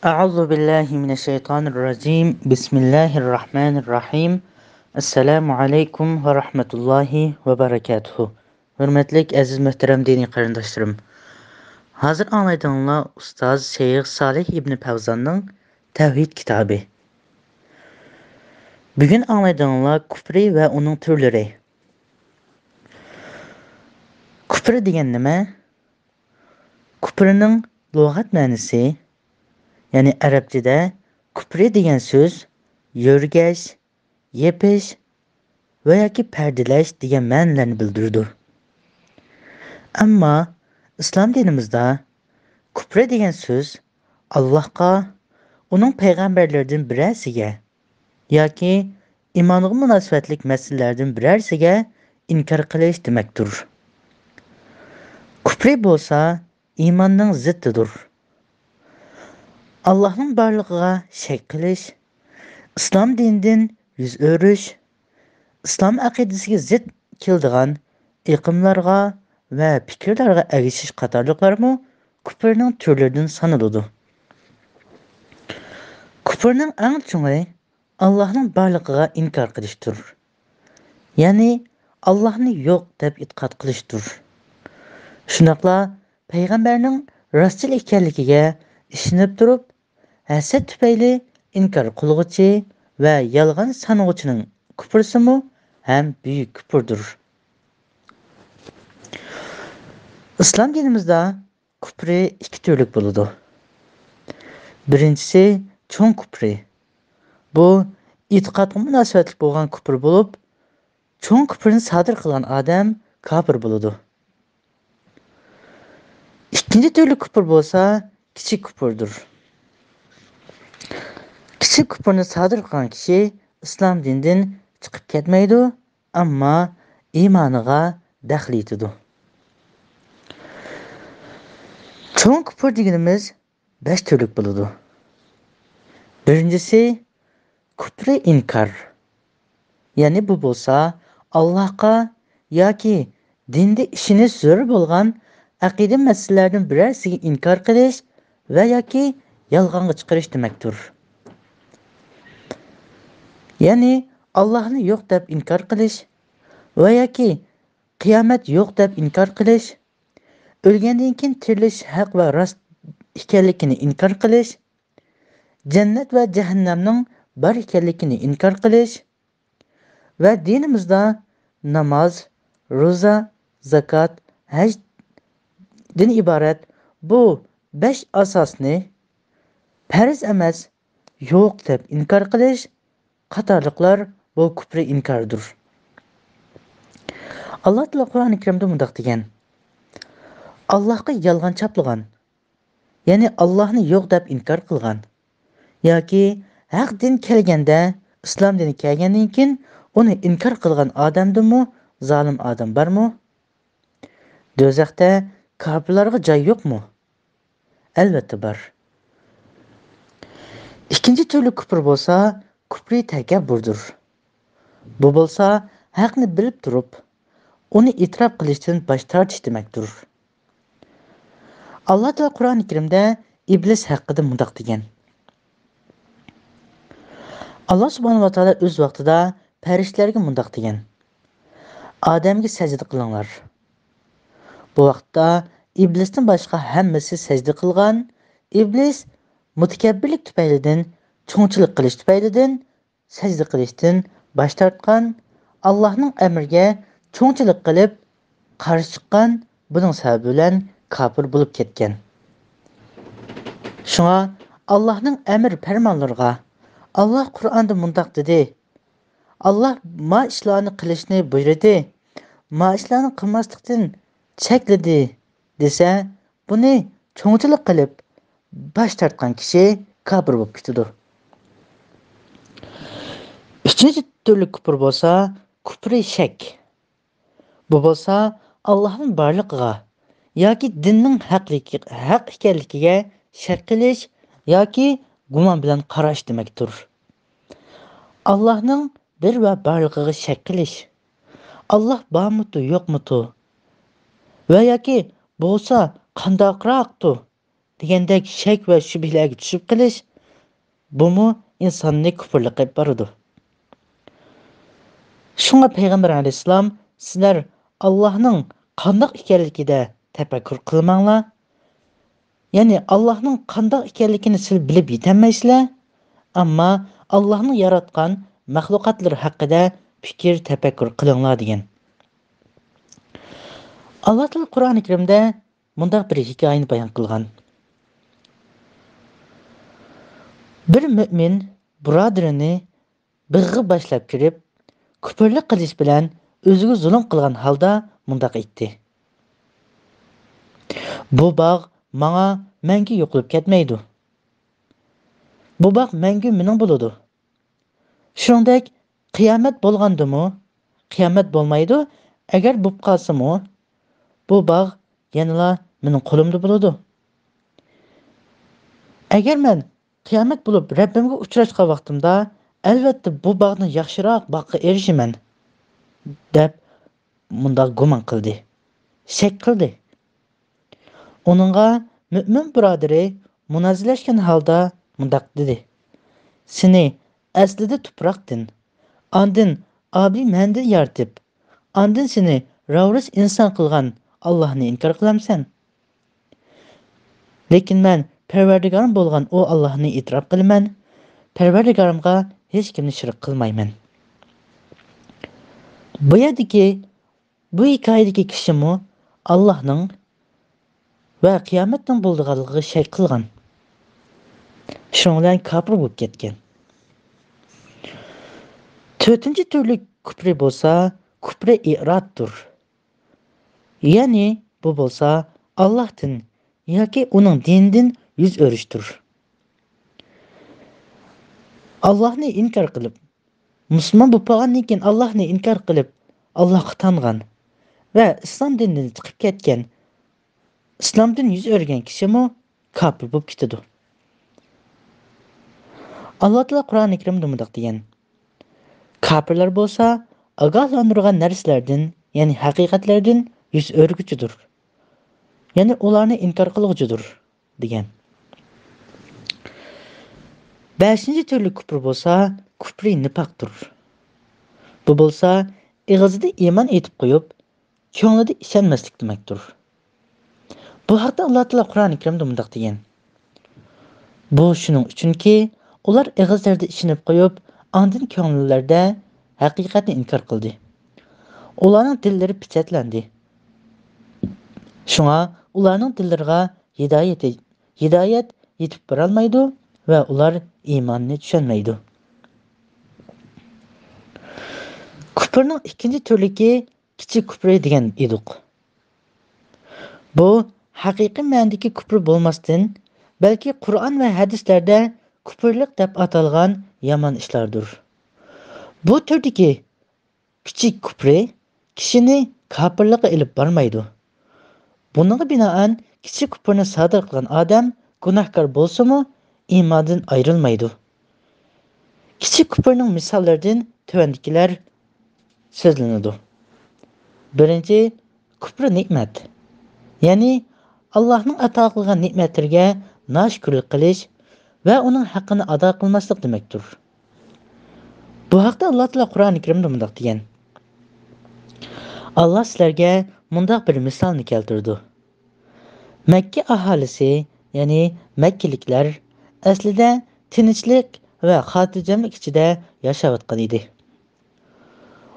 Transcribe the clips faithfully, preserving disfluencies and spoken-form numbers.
أعوذ بالله من الشيطان الرجيم. بسم الله الرحمن الرحيم. السلام عليكم ورحمة الله وبركاته. ھۆرمەتلىك ئەزىز مۆھتەرەم دىنىي قېرىنداشلىرىم. ھازىر ئاڭلايدىغىنىڭلار ئۇستاز شەيخ سالىھ ئىبنى پەۋزاننىڭ تەۋھىد كىتابى. بۈگۈن ئاڭلايدىغىنىڭلار كۇپرى ۋە ئۇنىڭ تۈرلىرى. كۇپرى دېگەن نېمە؟ كۇپرىنىڭ لۇغەت مەنىسى، يەنى ئەرەبچىدە كۇپرى دېگەن سۆز يۆرگەش، يېپىش ۋە ياكى پەردىلەش دېگەن مەنىلەرنى بىلدۈرىدۇ. ئەمما ئىسلام دىنىمىزدا كۇپرى دېگەن سۆز ئاللاھقا، ئۇنىڭ پەيغەمبەرلىرىدىن بىرەرسىگە ياكى ئىمانغا مۇناسىۋەتلىك مەسىلىلەردىن بىرەرسىگە ئىنكار قىلىش دېمەكتۇر. كۇپرى بولسا ئىماننىڭ زىتىدۇر. ئاللاھنىڭ بارلىقىغا شەك قىلىش، ئىسلام دىنىدىن يۈز ئۆرۈش، ئىسلام ئەقىدىسىگە زىت كېلىدىغان ئېقىملارغا ۋە پىكىرلەرگە ئەگىشىش قاتارلىقلارمۇ كۇپرنىڭ تۈرلىرىدىن سانىلىدۇ. كۇپرنىڭ ئەڭ چوڭى ئاللاھنىڭ بارلىقىغا ئىنكار قىلىشتۇر. يەنى ئاللاھنى يوق دەپ ئېتىقاد قىلىشتۇر. شۇنداقلا پەيغەمبەرنىڭ راستچىل ئىكەنلىكىگە ئىشىنىپ تۇرۇپ، ھەسەت تۈپەيلى ئىنكار قىلغۇچى ۋە يالغان سانىغۇچىنىڭ كۇپرىسىمۇ ھەم بۈيۈك كۇپۇردۇر. ئىسلام دىنىمىزدا كۇپرى ئىككى تۈرلۈك بولىدۇ. بىرىنچىسى چوڭ كۇپرى. بۇ ئېتىقادقا مۇناسىۋەتلىك بولغان كۇپر بولۇپ، چوڭ كۇپرنى سادىر قىلغان ئادەم كاپىر بولىدۇ. ئىككىنچى تۈرلۈك كۇپر بولسا كىچىك كۇپردۇر. كىچىك كۇپرنى سادىر قىلغان كىشى ئىسلام دىنىدىن چىقىپ كەتمەيدۇ، ئەمما ئىمانىغا دەخلى يېتىدۇ. چوڭ كۇپر دېگىنىمىز بەش تۈرلۈك بولىدۇ. بىرىنچىسى، كۇپرى ئىنكار. يەنى بۇ بولسا ئاللاھقا ياكى دىندا ئىشىنىش زۆرۈر بولغان ئەقىدە مەسىلىلەردىن بىرەرسىگە ئىنكار قىلىش ۋە ياكى يالغانغا چىقىرىش دېمەكتۇر. يەنى ئاللاھنى يوق دەپ ئىنكار قىلىش ۋە ياكى قىيامەت يوق دەپ ئىنكار قىلىش، ئۆلگەندىن كېيىن تىرىلىش ھەق ۋە راست ئىكەنلىكىنى ئىنكار قىلىش، جەننەت ۋە جەھەننەمنىڭ بار ئىكەنلىكىنى ئىنكار قىلىش ۋە دىنىمىزدا ناماز، روزا، زاكات، ھەجدىن ئىبارەت بۇ بەش ئاساسنى پەرز ئەمەس، يوق دەپ ئىنكار قىلىش قاتارلىقلار بۇ كۇپرى ئىنكاردۇر. ئاللا تائالا قۇرئانى كەرىمدە مۇنداق دېگەن: ئاللاھقا يالغان چاپلىغان، يەنى ئاللاھنى يوق دەپ ئىنكار قىلغان ياكى ھەق دىن كەلگەندە، ئىسلام دىنى كەلگەندىن كېيىن ئۇنى ئىنكار قىلغان ئادەمدىنمۇ زالىم ئادەم بارمۇ؟ دوزاختا كاپىرلارغا جاي يوقمۇ؟ ئەلۋەتتە بار. ئىككىنچى تۈرلۈك كۇپر بولسا كۇپرى تەكەببۇردۇر. بۇ بولسا ھەقنى بىلىپ تۇرۇپ، ئۇنى ئېتىراپ قىلىشتىن باش تارتىش دېمەكتۇر. ئاللا تائالا قۇرئانى كەرىمدە ئىبلىس ھەققىدە مۇنداق دېگەن: ئاللا سۇبھانەھۇ ۋە تائالا ئۆز ۋاقتىدا پەرىشتىلەرگە مۇنداق دېگەن: ئادەمگە سەجدە قىلىڭلار. بۇ ۋاقىتتا ئىبلىستىن باشقا ھەممىسى سەجدە قىلغان. ئىبلىس مۇتەكەببىرلىك تۈپەيلىدىن، چوڭچىلىق قىلىش تۈپەيلىدىن سەجدە قىلىشتىن باش تارتقان، ئاللاھنىڭ ئەمرىگە چوڭچىلىق قىلىپ قارشى چىققان، بۇنىڭ سەۋەبى بىلەن كاپىر بولۇپ كەتكەن. شۇڭا ئاللاھنىڭ ئەمر پەرمانلىرىغا، ئاللاھ قۇرئاندا مۇنداق دېدى، ئاللاھ ما ئىشلارنى قىلىشنى بۇيرۇدى، ما ئىشلارنى قىلماسلىقتىن چەكلىدى دېسە، بۇنى چوڭچىلىق قىلىپ باش تارتقان كىشى كاپىر بولۇپ كېتىدۇ. ئۈچىنچى تۈرلۈك كۇپر بولسا كۇپرى شەك. بۇ بولسا ئاللاھنىڭ بارلىقىغا ياكى دىننىڭ ھەقلىكى-، ھەق ئىكەنلىكىگە شەك قىلىش ياكى گۇمان بىلەن قاراش دېمەكتۇر. ئاللاھنىڭ بىر ۋە بارلىقىغا شەك قىلىش. ئاللاھ بارمىتۇ، يوقمىتۇ؟ ۋە ياكى بولسا قانداقراقتۇ؟ دېگەندەك شەك ۋە شۈبھىلەرگە چۈشۈپ قېلىش، بۇمۇ ئىنساننى كۇپۇرلۇققا ئېلىپ بارىدۇ. شۇڭا پەيغەمبەر ئەلەيھىسسالام، سىلەر ئاللاھنىڭ قانداق ئىكەنلىكىدە تەپەككۇر قىلماڭلار. يەنى ئاللاھنىڭ قانداق ئىكەنلىكىنى سىلەر بىلىپ يېتەلمەيسىلەر، ئەمما ئاللاھنىڭ ياراتقان مەخلۇقاتلىرى ھەققىدە پىكىر، تەپەككۇر قىلىڭلار دېگەن. ئاللا تائالا قۇرئانى كەرىمدە مۇنداق بىر ھېكايىنى بايان قىلغان. بىر مۆمىن بۇرادىرىنى بېغىغا باشلاپ كىرىپ، كۇپۇرلۇق قىلىش بىلەن ئۆزىگە زۇلۇم قىلغان ھالدا مۇنداق ئېيتتى: «بۇ باغ ماڭا مەڭگۈ يوقىلىپ كەتمەيدۇ. بۇ باغ مەڭگۈ مېنىڭ بولىدۇ. شۇنىڭدەك قىيامەت بولغاندىمۇ، قىيامەت بولمايدۇ، ئەگەر بولۇپ قالسىمۇ، بۇ باغ يەنىلا مېنىڭ قولۇمدا بولىدۇ. ئەگەر مەن قىيامەت بولۇپ رەببىمگە ئۇچراشقان ۋاقتىمدا، ئەلۋەتتە بۇ باغدىن ياخشىراق باغقا ئېرىشىمەن» دەپ مۇنداق گۇمان قىلدى، شەك قىلدى. ئۇنىڭغا مۆمىن بۇرادىرى مۇنازىرىلەشكەن ھالدا مۇنداق دېدى: «سېنى ئەسلىدە تۇپراقتىن، ئاندىن ئابى مەندىن يارىتىپ، ئاندىن سېنى راۋرۇس ئىنسان قىلغان ئاللاھنى ئىنكار قىلامسەن؟ لېكىن مەن پەرۋەردىگارىم بولغان ئۇ ئاللاھنى ئېتىراپ قىلىمەن، پەرۋەردىگارىمغا ھېچكىمنى شېرىك قىلمايمەن.» بۇ يەردىكى، بۇ ھېكايىدىكى كىشىمۇ ئاللاھنىڭ ۋە قىيامەتنىڭ بولىدىغانلىقىغا شەك قىلغان. شۇنىڭ بىلەن كاپىر بولۇپ كەتكەن. تۆتىنچى تۈرلۈك كۇپرى بولسا كۇپرى ئىرادتۇر. يەنى بۇ بولسا ئاللاھتىن ياكى ئۇنىڭ دىنىدىن يۈز ئۆرۈشتۇر. ئاللاھنى ئىنكار قىلىپ، مۇسۇلمان بولۇپ قالغاندىن كېيىن ئاللاھنى ئىنكار قىلىپ، ئاللاھقا تانغان ۋە ئىسلام دىنىدىن چىقىپ كەتكەن، ئىسلامدىن يۈز ئۆرۈگەن كىشىمۇ كاپىر بولۇپ كېتىدۇ. ئاللا تائالا قۇرئانى كەرىمدە مۇنداق دېگەن: «كاپىرلار بولسا ئاگاھلاندۇرغان نەرسىلەردىن، يەنى ھەقىقەتلەردىن يۈز ئۆرۈگۈچىدۇر. يەنى ئۇلارنى ئىنكار قىلغۇچىدۇر» دېگەن. بەشىنچى تۈرلۈك كۇپۇر بولسا كۇپرى نىپاقتۇر. بۇ بولسا ئېغىزىدا ئىمان ئېيتىپ قويۇپ، كۆڭلىدە ئىشەنمەسلىك دېمەكتۇر. بۇ ھەقتە ئاللا تائالا قۇرئانى كەرىمدە مۇنداق دېگەن: «بۇ شۇنىڭ ئۈچۈنكى، ئۇلار ئېغىزلىرىدا ئىشىنىپ قويۇپ، ئاندىن كۆڭۈللىرىدە ھەقىقەتنى ئىنكار قىلدى. ئۇلارنىڭ دىللىرى پېچەتلەندى. شۇڭا ئۇلارنىڭ دىللىرىغا ھىدايەت، ھىدايەت يېتىپ بارالمايدۇ ۋە ئۇلار ئىماننى چۈشەنمەيدۇ.» كۇپرنىڭ ئىككىنچى تۈرلۈكى كىچىك كۇپرى دېگەن ئىدۇق. بۇ ھەقىقىي مەنىدىكى كۇپر بولماستىن، بەلكى قۇرئان ۋە ھەدىسلەردە كۇپۇرلۇق دەپ ئاتالغان يامان ئىشلاردۇر. بۇ تۈردىكى كىچىك كۇپرى كىشىنى كاپىرلىققا ئېلىپ بارمايدۇ. بۇنىڭغا بىنائەن، كىچىك كۇپرنى سادىر قىلغان ئادەم گۇناھكار بولسىمۇ، ئىماندىن ئايرىلمايدۇ. كىچىك كۇپرنىڭ مىساللىرىدىن تۆۋەندىكىلەر سۆزلىنىدۇ. بىرىنچى، كۇپرى نېمەت، يەنى ئاللاھنىڭ ئاتا قىلغان نېمەتلىرىگە ناشۈكۈرلۈك قىلىش ۋە ئۇنىڭ ھەققىنى ئادا قىلماسلىق دېمەكتۇر. بۇ ھەقتە ئاللا تائالا قۇرئانى كەرىمدە مۇنداق دېگەن: «ئاللا سىلەرگە مۇنداق بىر مىسالنى كەلتۈرىدۇ. مەككە ئاھالىسى، يەنى مەككىلىكلەر ئەسلىدە تىنچلىق ۋە خاتىرجەملىك ئىچىدە ياشاۋاتقان ئىدى.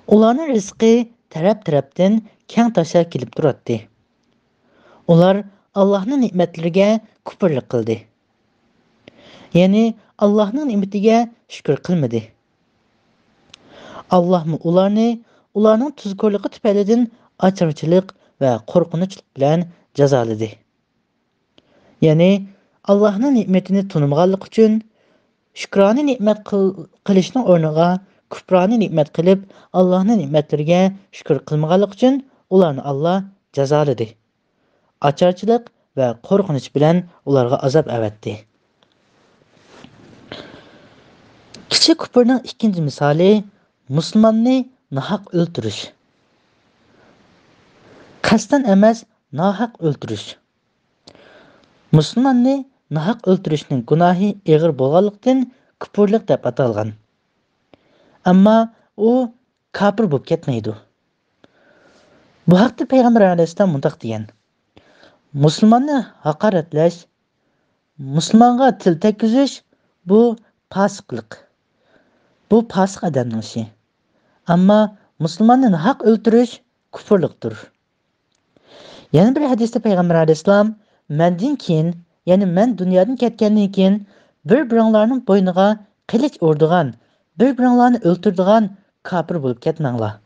ئۇلارنىڭ رىزقى تەرەپ-تەرەپتىن كەڭ تاشا كېلىپ تۇراتتى. ئۇلار ئاللاھنىڭ نېمەتلىرىگە كۇپۇرلۇق قىلدى. يەنى ئاللاھنىڭ نېمىتىگە شۈكۈر قىلمىدى. ئاللاھمۇ ئۇلارنى ئۇلارنىڭ تۇزكورلۇقى تۈپەيلىدىن ئاچارچىلىق ۋە قورقۇنچلۇق بىلەن جازالىدى.» يەنى ئاللاھنىڭ نېمىتىنى تونۇمىغانلىقى ئۈچۈن، شۈكرانە نېمەت قىل-، قىلىشنىڭ ئورنىغا كۇپرانە نېمەت قىلىپ، ئاللاھنىڭ نېمەتلىرىگە شۈكۈر قىلمىغانلىقى ئۈچۈن ئۇلارنى ئاللا جازالىدى. ئاچارچىلىق ۋە قورقۇنچ بىلەن ئۇلارغا ئازاب ئەۋەتتى. كىچىك كۇپرنىڭ ئىككىنچى مىسالى، مۇسۇلماننى ناھەق ئۆلتۈرۈش. قەستەن ئەمەس، ناھەق ئۆلتۈرۈش. مۇسۇلماننى ناھەق ئۆلتۈرۈشنىڭ گۇناھى ئېغىر بولغانلىقتىن، كۇپۇرلۇق دەپ ئاتالغان. ئەمما ئۇ كاپىر بولۇپ كەتمەيدۇ. بۇ ھەقتە پەيغەمبەر ئەلەيھىسسالام مۇنداق دېگەن: مۇسۇلماننى ھاقارەتلەش، مۇسۇلمانغا تىل تەگكۈزۈش، بۇ پاسىقلىق. بۇ پاسىق ئادەمنىڭ ئىشى. ئەمما مۇسۇلماننى ناھەق ئۆلتۈرۈش كۇپۇرلۇقتۇر. يەنە بىر ھەدىستە پەيغەمبەر ئەلەيھىسسالام: مەندىن كېيىن، يەنى مەن دۇنيادىن كەتكەندىن كېيىن، بىر-بىرىڭلارنىڭ بوينىغا قىلىچ ئۇرىدىغان، بىر-بىرىڭلارنى ئۆلتۈرىدىغان كاپىر بولۇپ كەتمەڭلار.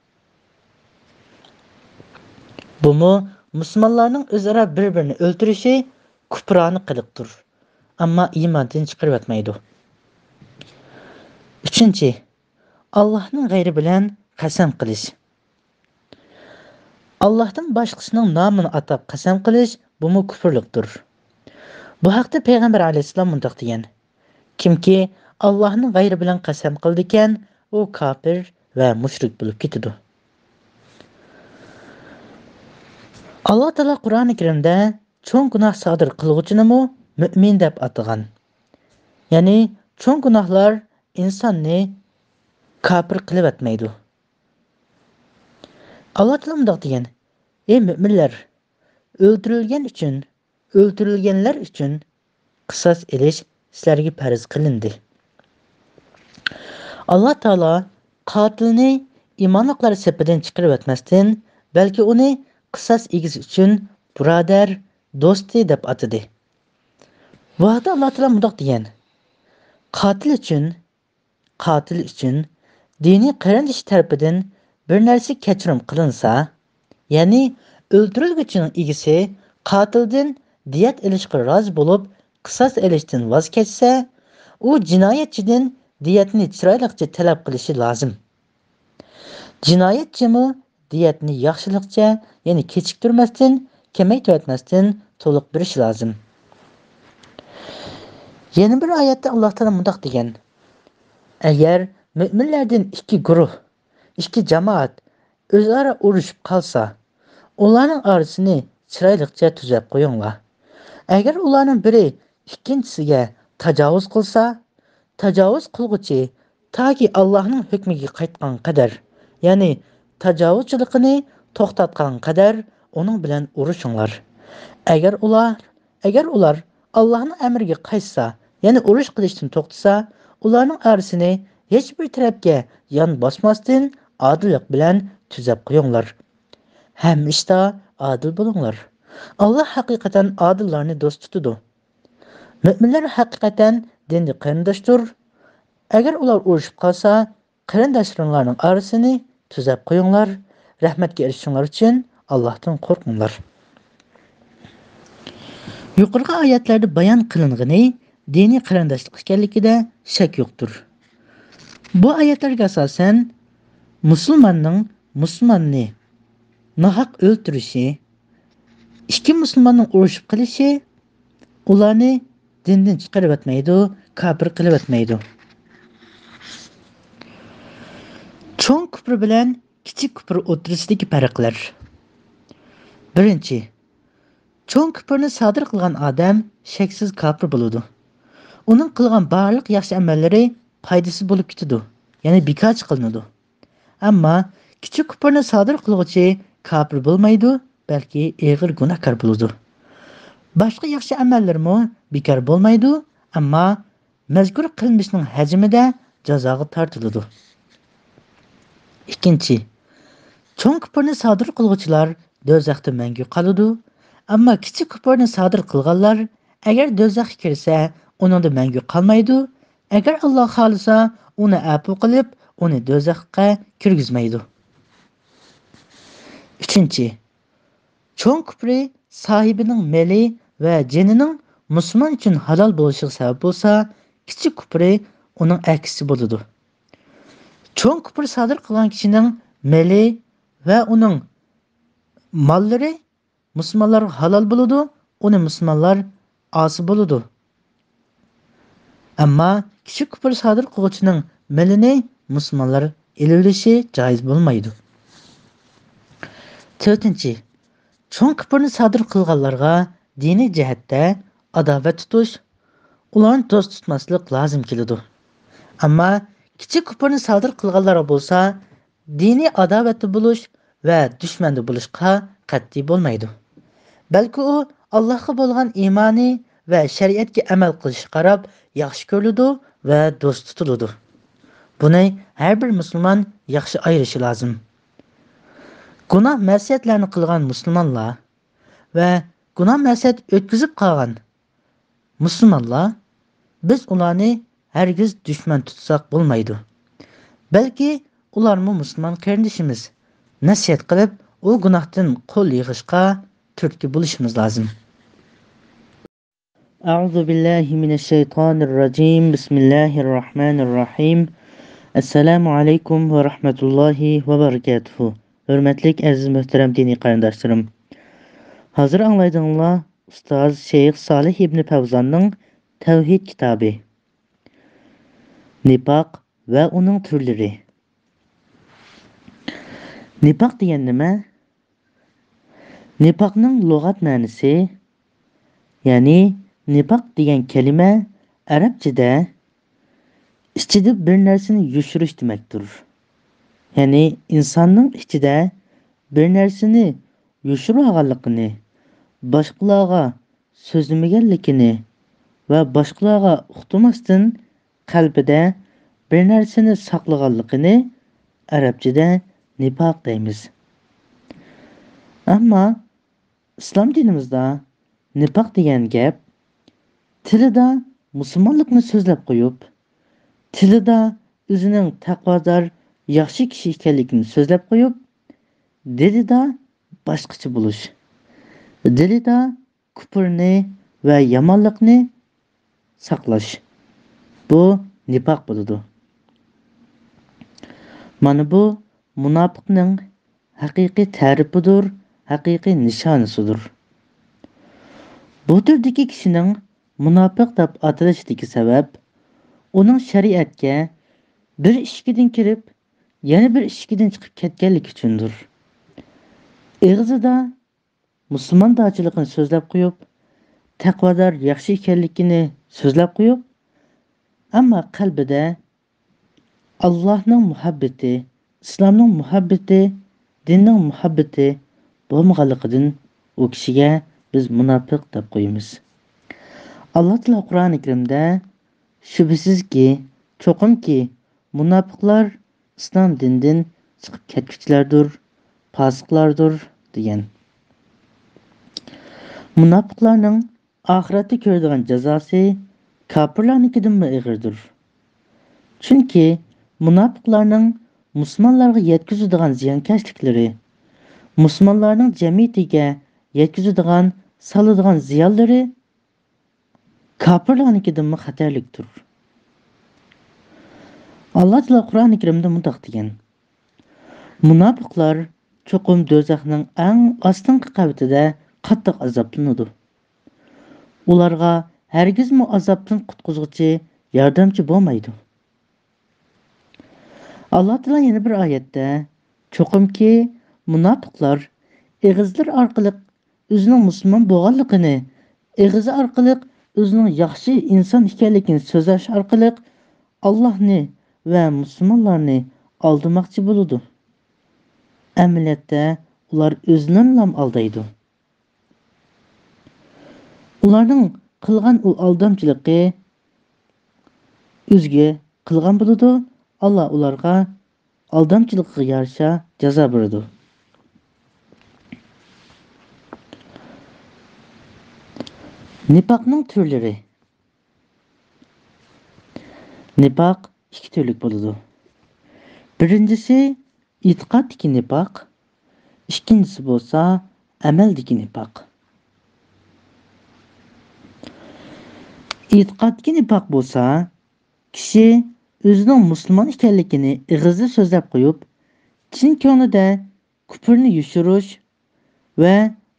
بۇمۇ مۇسۇلمانلارنىڭ ئۆزئارا بىر-بىرىنى ئۆلتۈرۈشى كۇپرانە قىلىقتۇر. ئەمما ئىماندىن چىقىرىۋەتمەيدۇ. ئۈچىنچى، ئاللاھنىڭ غەيرى بىلەن قەسەم قىلىش. ئاللاھتىن باشقىسىنىڭ نامىنى ئاتاپ قەسەم قىلىش، بۇمۇ كۇپۇرلۇقتۇر. بۇ ھەقتە پەيغەمبەر ئەلەيھىسسالام مۇنداق دېگەن: كىمكى ئاللاھنىڭ غەيرى بىلەن قەسەم قىلىدىكەن، ئۇ كاپىر ۋە مۇشرىك بولۇپ كېتىدۇ. ئاللا تائالا قۇرئانى كەرىمدە چوڭ گۇناھ سادىر قىلغۇچىنىمۇ مۆمىن دەپ ئاتىغان. يەنى چوڭ گۇناھلار ئىنساننى كاپىر قىلىۋەتمەيدۇ. ئاللا تائالا مۇنداق دېگەن: ئەي مۆمىنلەر، ئۆلتۈرۈلگەن ئۈچۈن، ئۆلتۈرۈلگەنلەر ئۈچۈن قىساس ئېلىش سىلەرگە پەرز قىلىندى. ئاللا تائالا قاتىلنى ئىمانلىقلار سېپىدىن چىقىرىۋەتمەستىن، بەلكى ئۇنى قىساس ئىگىسى ئۈچۈن بۇرادەر، دوستى دەپ ئاتىدى. بۇ ھەقتە ئاللا تائالا مۇنداق دېگەن: قاتىل ئۈچۈن، قاتىل ئۈچۈن دىنىي قېرىندىشى تەرىپىدىن بىر نەرسە كەچۈرۈم قىلىنسا، يەنى ئۆلتۈرۈلگۈچىنىڭ ئىگىسى قاتىلدىن دىيەت ئېلىشقا رازى بولۇپ، قىساس ئېلىشتىن ۋاز كەچسە، ئۇ جىنايەتچىدىن دىيەتنى چىرايلىقچە تەلەپ قىلىشى لازىم. جىنايەتچىمۇ دىيەتنى ياخشىلىقچە، يەنى كېچىكتۈرمەستىن، كېمەيتىۋەتمەستىن تولۇق بېرىشى لازىم. يەنە بىر ئايەتتە ئاللا تائالا مۇنداق دېگەن: ئەگەر مۆمىنلەردىن ئىككى گۇرۇھ، ئىككى جامائەت ئۆزئارا ئۇرۇشۇپ قالسا، ئۇلارنىڭ ئارىسىنى چىرايلىقچە تۈزەپ قويۇڭلار. ئەگەر ئۇلارنىڭ بىرى ئىككىنچىسىگە تاجاۋۇز قىلسا، تاجاۋۇز قىلغۇچى تاكى ئاللاھنىڭ ھۆكمىگە قايتقان قەدەر، يەنى تاجاۋۇزچىلىقىنى توختاتقان قەدەر ئۇنىڭ بىلەن ئۇرۇشۇڭلار. ئەگەر ئۇلار، ئەگەر ئۇلار ئاللاھنىڭ ئەمرىگە قايتسا، يەنى ئۇرۇش قىلىشتىن توختىسا، ئۇلارنىڭ ئارىسىنى ھېچبىر تەرەپكە يان باسماستىن، ئادىللىق بىلەن تۈزەپ قويۇڭلار. ھەممە ئىشتا ئادىل بولۇڭلار. ئاللاھ ھەقىقەتەن ئادىللارنى دوست تۇتىدۇ. مۆمىنلەر ھەقىقەتەن دىندىي قېرىنداشتۇر. ئەگەر ئۇلار ئۇرۇشۇپ قالسا، قېرىنداشلىرىڭلارنىڭ ئارىسىنى تۈزەپ قويۇڭلار، رەھمەتكە ئېرىشىشىڭلار ئۈچۈن ئاللاھتىن قورقۇڭلار. يۇقىرىقى ئايەتلەردە بايان قىلىنغىنى دىنىي قېرىنداشلىق ئىكەنلىكىدە شەك يوقتۇر. بۇ ئايەتلەرگە ئاساسەن، مۇسۇلماننىڭ مۇسۇلماننى ناھەق ئۆلتۈرۈشى، ئىككى مۇسۇلماننىڭ ئۇرۇشۇپ قېلىشى ئۇلارنى دىندىن چىقىرىۋەتمەيدۇ، كاپىر قىلىۋەتمەيدۇ. چوڭ كۇپۇر بىلەن كىچىك كۇپۇر ئوتتۇرىسىدىكى پەرقلەر. بىرىنچى، چوڭ كۇپۇرنى سادىر قىلغان ئادەم شەكسىز كاپىر بولىدۇ. ئۇنىڭ قىلغان بارلىق ياخشى ئەمەللىرى پايدىسىز بولۇپ كېتىدۇ، يەنى بىكارچە قىلىنىدۇ. ئەمما كىچىك كۇپۇرنى سادىر قىلغۇچى كاپىر بولمايدۇ، بەلكى ئېغىر گۇناھكار بولىدۇ. باشقا ياخشى ئەمەللىرىمۇ بىكار بولمايدۇ، ئەمما مەزكۇر قىلمىشنىڭ ھەجمىدە جازاغا تارتىلىدۇ. ئىككىنچى، چوڭ كۇپۇرنى سادىر قىلغۇچىلار دوزاختا مەڭگۈ قالىدۇ. ئەمما كىچىك كۇپۇرنى سادىر قىلغانلار ئەگەر دوزاخقا كىرسە، ئۇنىڭدا مەڭگۈ قالمايدۇ. ئەگەر ئاللا خالىسا، ئۇنى ئەپۇ قىلىپ، ئۇنى دوزاخقا كىرگۈزمەيدۇ. ئۈچىنچى، چوڭ كۇپرى ساھىبىنىڭ مېلى ۋە جېنىنىڭ مۇسۇلمان ئۈچۈن ھالال بولۇشىغا سەۋەب بولسا، كىچىك كۇپرى ئۇنىڭ ئەكسىچە بولىدۇ. چوڭ كۇپر سادىر قىلغان كىشىنىڭ مېلى ۋە ئۇنىڭ ماللىرى مۇسۇلمانلارغا ھالال بولىدۇ، ئۇنى مۇسۇلمانلار ئالسا بولىدۇ. ئەمما كىچىك كۇپر سادىر قىلغۇچىنىڭ مېلىنى مۇسۇلمانلار ئېلىۋېلىشى جائىز بولمايدۇ. تۆتىنچى، چوڭ كۇپرنى سادىر قىلغانلارغا دىنىي جەھەتتە ئاداۋەت تۇتۇش، ئۇلارنى دوست تۇتماسلىق لازىم كېلىدۇ. ئەمما كىچىك كۇپۇرنى سادىر قىلغانلارغا بولسا دىنىي ئاداۋەتتە بولۇش ۋە دۈشمەندە بولۇشقا قەتئىي بولمايدۇ. بەلكى ئۇ ئاللاھقا بولغان ئىمانى ۋە شەرىئەتكە ئەمەل قىلىشىغا قاراپ ياخشى كۆرۈلىدۇ ۋە دوست تۇتۇلىدۇ. بۇنى ھەر بىر مۇسۇلمان ياخشى ئايرىشى لازىم. گۇناھ مەسىيەتلەرنى قىلغان مۇسۇلمانلار ۋە گۇناھ مەسىيەت ئۆتكۈزۈپ قالغان مۇسۇلمانلار، بىز ئۇلارنى ھەرگىز دۈشمەن تۇتساق بولمايدۇ. بەلكى ئۇلارمۇ مۇسۇلمان قېرىندىشىمىز. نەسىھەت قىلىپ، ئۇ گۇناھتىن قول يىغىشقا تۈرتكە بولۇشىمىز لازىم. أعوذ بالله من الشيطان الرجيم. بسم الله الرحمن الرحيم. السلام عليكم ورحمة الله وبركاته. ھۆرمەتلىك ئەزىز مۆھتەرەم دىنىي قېرىنداشلىرىم. ھازىر ئاڭلايدىغىنىڭلار ئۇستاز شەيخ سالىھ ئىبنى پەۋزاننىڭ تەۋھىد كىتابى. نىپاق ۋە ئۇنىڭ تۈرلىرى. نىپاق دېگەن نېمە؟ نىپاقنىڭ لۇغەت مەنىسى، يەنى نىپاق دېگەن كەلىمە ئەرەبچىدە ئىچىدە بىر نەرسىنى يوشۇرۇش دېمەكتۇر. يەنى ئىنساننىڭ ئىچىدە بىر نەرسىنى يوشۇرۇۋالغانلىقىنى، باشقىلارغا سۆزلىمىگەنلىكىنى ۋە باشقىلارغا ئۇقتۇرماستىن قەلبىدە بىر نەرسىنى ساقلىغانلىقىنى ئەرەبچىدە نىپاق دەيمىز. ئەمما ئىسلام دىنىمىزدا نىپاق دېگەن گەپ تىلىدا مۇسۇلمانلىقنى سۆزلەپ قويۇپ، تىلىدا ئۆزىنىڭ تەقۋادار، ياخشى كىشى ئىكەنلىكىنى سۆزلەپ قويۇپ، دىلىدا باشقىچە بولۇش، دىلىدا كۇپرنى ۋە يامانلىقنى ساقلاش. بۇ نىپاق بولىدۇ. مانا بۇ مۇناپىقنىڭ ھەقىقىي تەرىپىدۇر، ھەقىقىي نىشانىسىدۇر. بۇ تۈردىكى كىشىنىڭ مۇناپىق دەپ ئاتىلىشىدىكى سەۋەب، ئۇنىڭ شەرىئەتكە بىر ئىشىكىدىن كىرىپ، يەنە بىر ئىشىكىدىن چىقىپ كەتكەنلىكى ئۈچۈندۇر. ئېغىزىدا مۇسۇلماندارچىلىقىنى سۆزلەپ قويۇپ، تەقۋادار ياخشى ئىكەنلىكىنى سۆزلەپ قويۇپ، ئەمما قەلبىدە ئاللاھنىڭ مۇھەببىتى، ئىسلامنىڭ مۇھەببىتى، دىننىڭ مۇھەببىتى بولمىغانلىقىدىن ئۇ كىشىگە بىز مۇناپىق دەپ قويىمىز. ئاللا تائالا قۇرئانى كەرىمدە، شۈبھىسىزكى، چوقۇمكى، مۇناپىقلار ئىسلام دىنىدىن چىقىپ كەتكۈچىلەردۇر، پاسىقلاردۇر، دېگەن. مۇناپىقلارنىڭ ئاخىرەتتە كۆرىدىغان جازاسى كاپىرلارنىڭكىدىنمۇ ئېغىردۇر. چۈنكى مۇناپىقلارنىڭ مۇسۇلمانلارغا يەتكۈزىدىغان زىيانكەشلىكلىرى، مۇسۇلمانلارنىڭ جەمئىيىتىگە يەتكۈزىدىغان، سالىدىغان زىيانلىرى كاپىرلارنىڭكىدىنمۇ خەتەرلىكتۇر. ئاللا تائالا قۇرئانى كەرىمدە مۇنداق دېگەن: مۇناپىقلار چوقۇم دوزاخنىڭ ئەڭ ئاستىنقى قەۋىتىدە قاتتىق ئازابلىنىدۇ. ئۇلارغا ھەرگىزمۇ ئازابتىن قۇتقۇزغۇچى، ياردەمچى بولمايدۇ. ئاللا تائالا يەنە بىر ئايەتتە، چوقۇمكى، مۇناپىقلار ئېغىزلىرى ئارقىلىق ئۆزىنىڭ مۇسۇلمان بولغانلىقىنى، ئېغىزى ئارقىلىق ئۆزىنىڭ ياخشى ئىنسان ئىكەنلىكىنى سۆزلەش ئارقىلىق ئاللاھنى ۋە مۇسۇلمانلارنى ئالدىماقچى بولىدۇ. ئەمەلىيەتتە ئۇلار ئۆزلىرىنىلا ئالدايدۇ. ئۇلارنىڭ قىلغان ئۇ ئالدامچىلىقى ئۆزىگە قىلغان بولىدۇ، ئاللا ئۇلارغا ئالدامچىلىقىغا يارىشا جازا بېرىدۇ. نىپاقنىڭ تۈرلىرى. نىپاق ئىككى تۈرلۈك بولىدۇ. بىرىنچىسى ئېتىقادتىكى نىپاق، ئىككىنچىسى بولسا ئەمەلدىكى نىپاق. ئېتىقادتىكى نىپاق بولسا، كىشى ئۆزىنىڭ مۇسۇلمان ئىكەنلىكىنى ئېغىزدا سۆزلەپ قويۇپ، چىن كۆڭلىدە كۇپرنى يوشۇرۇش ۋە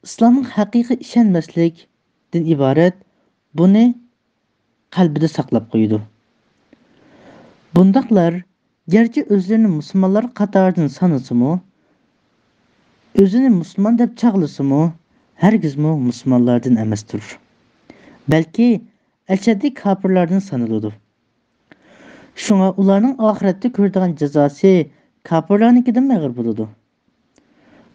ئىسلامغا ھەقىقىي ئىشەنمەسلىكتىن ئىبارەت، بۇنى قەلبىدە ساقلاپ قويىدۇ. بۇنداقلار گەرچە ئۆزلىرىنى مۇسۇلمانلار قاتارىدىن سانىسىمۇ، ئۆزىنى مۇسۇلمان دەپ چاغلىسىمۇ، ھەرگىزمۇ مۇسۇلمانلاردىن ئەمەستۇر. بەلكى ئەشەددىي كاپىرلاردىن سانىلىدۇ. شۇڭا ئۇلارنىڭ ئاخىرەتتە كۆرىدىغان جازاسى كاپىرلارنىڭكىدىنمۇ ئېغىر بولىدۇ.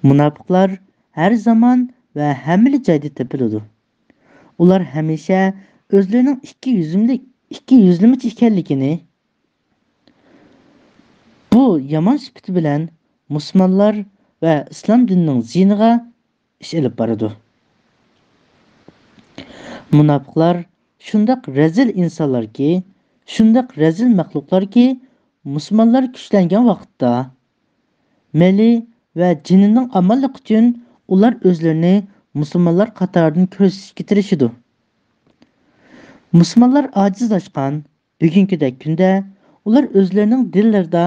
مۇناپىقلار ھەر زامان ۋە ھەممىلا جايدا تېپىلىدۇ. ئۇلار ھەمىشە ئۆزلىرىنىڭ ئىككى يۈزۈملۈك، ئىككى يۈزلىمىچە ئىكەنلىكىنى، بۇ يامان سۈپىتى بىلەن مۇسۇلمانلار ۋە ئىسلام دىنىنىڭ زىيىنىغا ئىش ئېلىپ بارىدۇ. مۇناپىقلار شۇنداق رەزىل ئىنسانلاركى، شۇنداق رەزىل مەخلۇقلاركى، مۇسۇلمانلار كۈچلەنگەن ۋاقىتتا، مېلى ۋە جېنىنىڭ ئامانلىقى ئۈچۈن ئۇلار ئۆزلىرىنى مۇسۇلمانلار قاتارىدىن كۆرسىتىشكە تىرىشىدۇ. مۇسۇلمانلار ئاجىزلاشقان بۈگۈنكىدەك كۈندە ئۇلار ئۆزلىرىنىڭ دىللىرىدا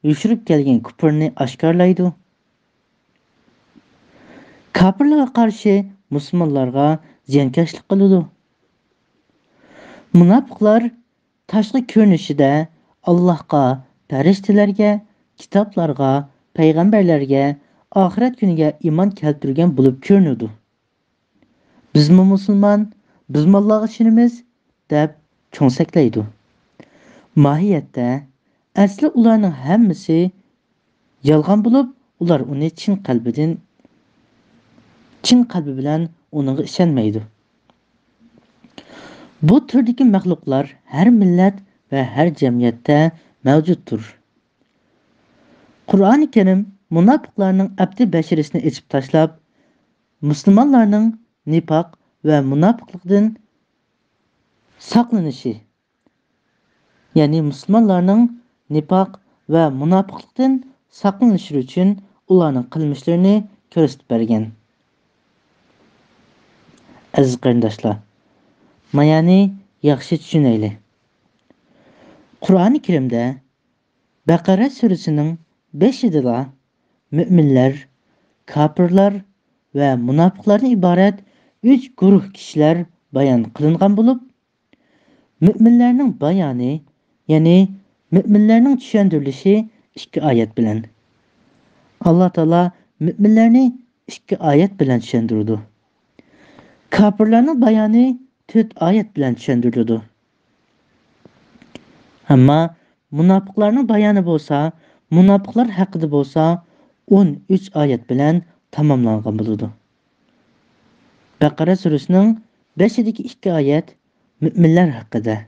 يوشۇرۇپ كەلگەن كۇپرىنى ئاشكارىلايدۇ. كاپىرلارغا قارشى مۇسۇلمانلارغا زىيانكەشلىك قىلىدۇ. مۇناپىقلار تاشقى كۆرۈنۈشىدە ئاللاھقا، پەرىشتىلەرگە، كىتابلارغا، پەيغەمبەرلەرگە، ئاخىرەت كۈنىگە ئىمان كەلتۈرگەن بولۇپ كۆرۈنىدۇ. بىزمۇ مۇسۇلمان، بىزمۇ ئاللاغا ئىشىنىمىز، دەپ چوڭسەكلەيدۇ. ماھىيەتتە، ئەسلى ئۇلارنىڭ ھەممىسى يالغان بولۇپ، ئۇلار ئۇنى چىن قەلبىدىن، چىن قەلبى بىلەن ئۇنىڭغا ئىشەنمەيدۇ. بۇ تۈردىكى مەخلۇقلار ھەر مىللەت ۋە ھەر جەمئىيەتتە مەۋجۇتتۇر. قۇرئانى كەرىم مۇناپىقلارنىڭ ئەپتى بەشىرىسىنى ئېچىپ تاشلاپ، مۇسۇلمانلارنىڭ نىپاق ۋە مۇناپىقلىقتىن ساقلىنىشى، يەنى مۇسۇلمانلارنىڭ نىپاق ۋە مۇناپىقلىقتىن ساقلىنىشى ئۈچۈن ئۇلارنىڭ قىلمىشلىرىنى كۆرسىتىپ بەرگەن. ئەزىز قېرىنداشلار، مايانى ياخشى چۈشىنەيلى. قۇرئانى كەرىمدە بەقەرە سۈرىسىنىڭ بېشىدىلا مۆمىنلەر، كاپىرلار ۋە مۇناپىقلاردىن ئىبارەت ئۈچ گۇرۇھ كىشىلەر بايان قىلىنغان بولۇپ، مۆمىنلەرنىڭ بايانى، يەنى مۆمىنلەرنىڭ چۈشەندۈرۈلۈشى ئىككى ئايەت بىلەن. ئاللا تائالا مۆمىنلەرنى ئىككى ئايەت بىلەن چۈشەندۈرىدۇ. كاپىرلارنىڭ بايانى تۆت ئايەت بىلەن چۈشەندۈرۈلىدۇ. ئەمما مۇناپىقلارنىڭ بايانى بولسا، مۇناپىقلار ھەققىدە بولسا، ئون ئۈچ ئايەت بىلەن تاماملانغان بولىدۇ. بەقەرە سۈرىسىنىڭ بېشىدىكى ئىككى ئايەت مۆمىنلەر ھەققىدە،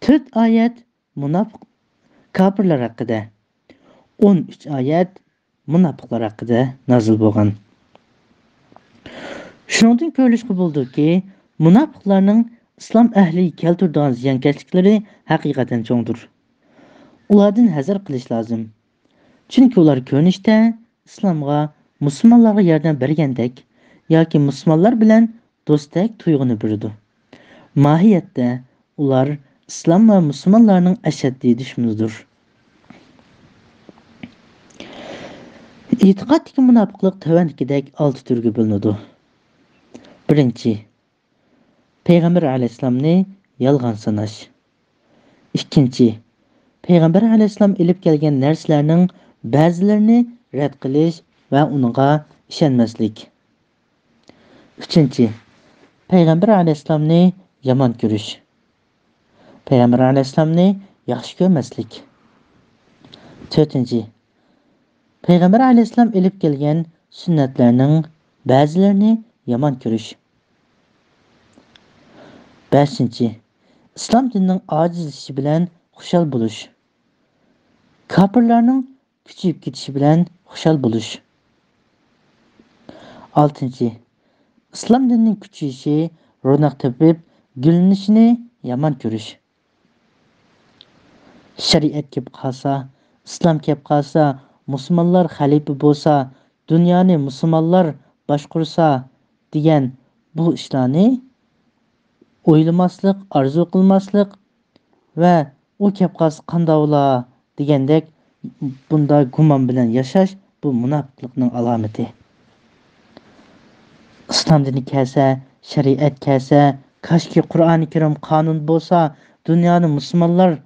تۆت ئايەت مۇناپىق، كاپىرلار ھەققىدە، ئون ئۈچ ئايەت مۇناپىقلار ھەققىدە نازىل بولغان. شۇنىڭدىن كۆرۈلۈشكە بولىدۇكى، مۇناپىقلارنىڭ ئىسلام ئەھلىگە كەلتۈرىدىغان زىيانكەشلىكلىرى ھەقىقەتەن چوڭدۇر. ئۇلاردىن ھەزەر قىلىش لازىم. چۈنكى ئۇلار كۆرۈنۈشتە ئىسلامغا، مۇسۇلمانلارغا ياردەم بەرگەندەك ياكى مۇسۇلمانلار بىلەن دوستتەك تۇيغۇنى بېرىدۇ. ماھىيەتتە ئۇلار ئىسلام ۋە مۇسۇلمانلارنىڭ ئەشەددىي دۈشمىنىدۇر. ئېتىقادتىكى مۇناپىقلىق تۆۋەندىكىدەك ئالتە تۈرگە بۆلۈنىدۇ. بىرىنچى، پەيغەمبەر ئەلەيھىسسالامنى يالغان ساناش. ئىككىنچى، پەيغەمبەر ئەلەيھىسسالام ئېلىپ كەلگەن نەرسىلەرنىڭ بەزىلىرىنى رەت قىلىش ۋە ئۇنىڭغا ئىشەنمەسلىك. ئۈچىنچى، پەيغەمبەر ئەلەيھىسسالامنى يامان كۆرۈش. پەيغەمبەر ئەلەيھىسسالامنى ياخشى كۆرمەسلىك. تۆتىنچى، پەيغەمبەر ئەلەيھىسسالام ئېلىپ كەلگەن سۈننەتلەرنىڭ بەزىلىرىنى يامان كۆرۈش. بەشىنچى، ئىسلام دىنىنىڭ ئاجىزلىشىشى بىلەن خۇشال بولۇش. كاپىرلارنىڭ كۈچىيىپ كېتىشى بىلەن خۇشال بولۇش. ئالتىنچى، ئىسلام دىنىنىڭ كۈچىيىشى، روناق تېپىپ گۈللىنىشىنى يامان كۆرۈش. شەرىئەت كېلىپ قالسا، ئىسلام كېلىپ قالسا، مۇسۇلمانلار خەلىپە بولسا، دۇنيانى مۇسۇلمانلار باشقۇرسا دېگەن بۇ ئىشلارنى ئويلىماسلىق، ئارزۇ قىلماسلىق ۋە ئۇ كەپ قالسا قانداق بولا دېگەندەك بۇنداق گۇمان بىلەن ياشاش، بۇ مۇناپىقلىقنىڭ ئالامىتى. ئىسلام دىنى كەلسە، شەرىئەت كەلسە، كاشكى قۇرئانى كەرىم قانۇن بولسا، دۇنيانى مۇسۇلمانلار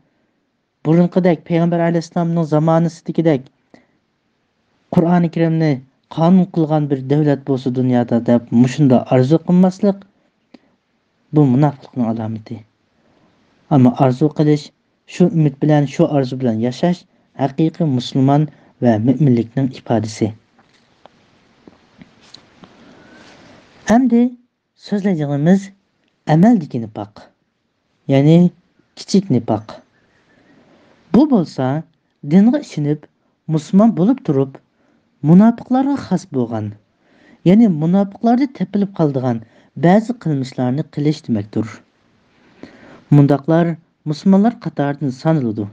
بۇرۇنقىدەك، پەيغەمبەر ئەلەيھىسسالامنىڭ زامانىسىدىكىدەك قۇرئانى كەرىمنى قانۇن قىلغان بىر دۆلەت بولسا دۇنيادا دەپ مۇشۇنداق ئارزۇ قىلماسلىق، بۇ مۇناپىقلىقنىڭ ئالامىتى. ئەمما ئارزۇ قىلىش، شۇ ئۈمىد بىلەن، شۇ ئارزۇ بىلەن ياشاش ھەقىقىي مۇسۇلمان ۋە مۆمىنلىكنىڭ ئىپادىسى. ئەمدى سۆزلەيدىغىنىمىز ئەمەلدىكى نىپاق، يەنى كىچىك نىپاق. بۇ بولسا دىنغا ئىشىنىپ، مۇسۇلمان بولۇپ تۇرۇپ، مۇناپىقلارغا خاس بولغان، يەنى مۇناپىقلاردا تېپىلىپ قالىدىغان بەزى قىلمىشلارنى قىلىش دېمەكتۇر. مۇنداقلار مۇسۇلمانلار قاتارىدىن سانىلىدۇ.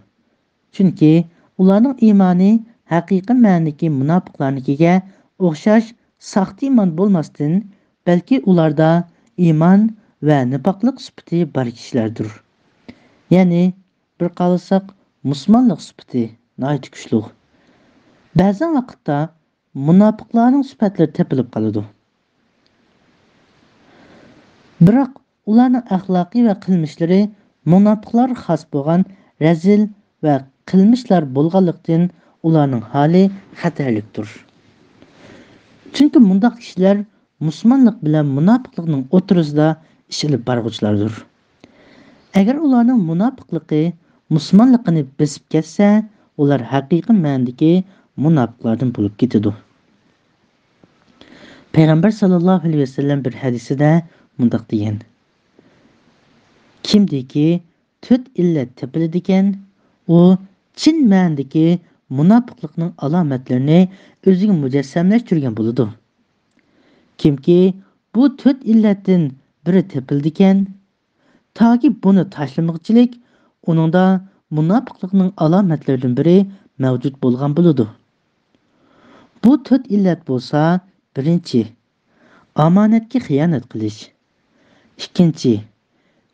چۈنكى ئۇلارنىڭ ئىمانى ھەقىقىي مەنىدىكى مۇناپىقلارنىڭكىگە ئوخشاش ساختا ئىمان بولماستىن، بەلكى ئۇلاردا ئىمان ۋە نىپاقلىق سۈپىتى بار كىشىلەردۇر. يەنى بىر قارىساق، مۇسۇلمانلىق سۈپىتى ناھايىتى كۈچلۈك. بەزەن ۋاقىتتا مۇناپىقلارنىڭ سۈپەتلىرى تېپىلىپ قالىدۇ. بىراق ئۇلارنىڭ ئەخلاقى ۋە قىلمىشلىرى مۇناپىقلارغا خاس بولغان رەزىل ۋە قىلمىشلار بولغانلىقتىن، ئۇلارنىڭ ھالى خەتەرلىكتۇر. چۈنكى مۇنداق كىشىلەر مۇسۇلمانلىق بىلەن مۇناپىقلىقنىڭ ئوتتۇرىسىدا ئىش ئېلىپ بارغۇچىلاردۇر. ئەگەر ئۇلارنىڭ مۇناپىقلىقى مۇسۇلمانلىقىنى بېسىپ كەتسە، ئۇلار ھەقىقىي مەنىدىكى مۇناپىقلاردىن بولۇپ كېتىدۇ. پەيغەمبەر ساللاللاھۇ ئەلەيھى ۋەسەللەم بىر ھەدىسىدە مۇنداق دېگەن: كىمدىكى تۆت ئىللەت تېپىلىدىكەن، ئۇ چىن مەنىدىكى مۇناپىقلىقنىڭ ئالامەتلىرىنى ئۆزىگە مۇجەسسەملەشتۈرگەن بولىدۇ. كىمكى بۇ تۆت ئىللەتتىن بىرى تېپىلىدىكەن، تاكى بۇنى تاشلىمىغۇچىلىك ئۇنىڭدا مۇناپىقلىقنىڭ ئالامەتلىرىدىن بىرى مەۋجۇت بولغان بولىدۇ. بۇ تۆت ئىللەت بولسا، بىرىنچى، ئامانەتكە خىيانەت قىلىش. ئىككىنچى،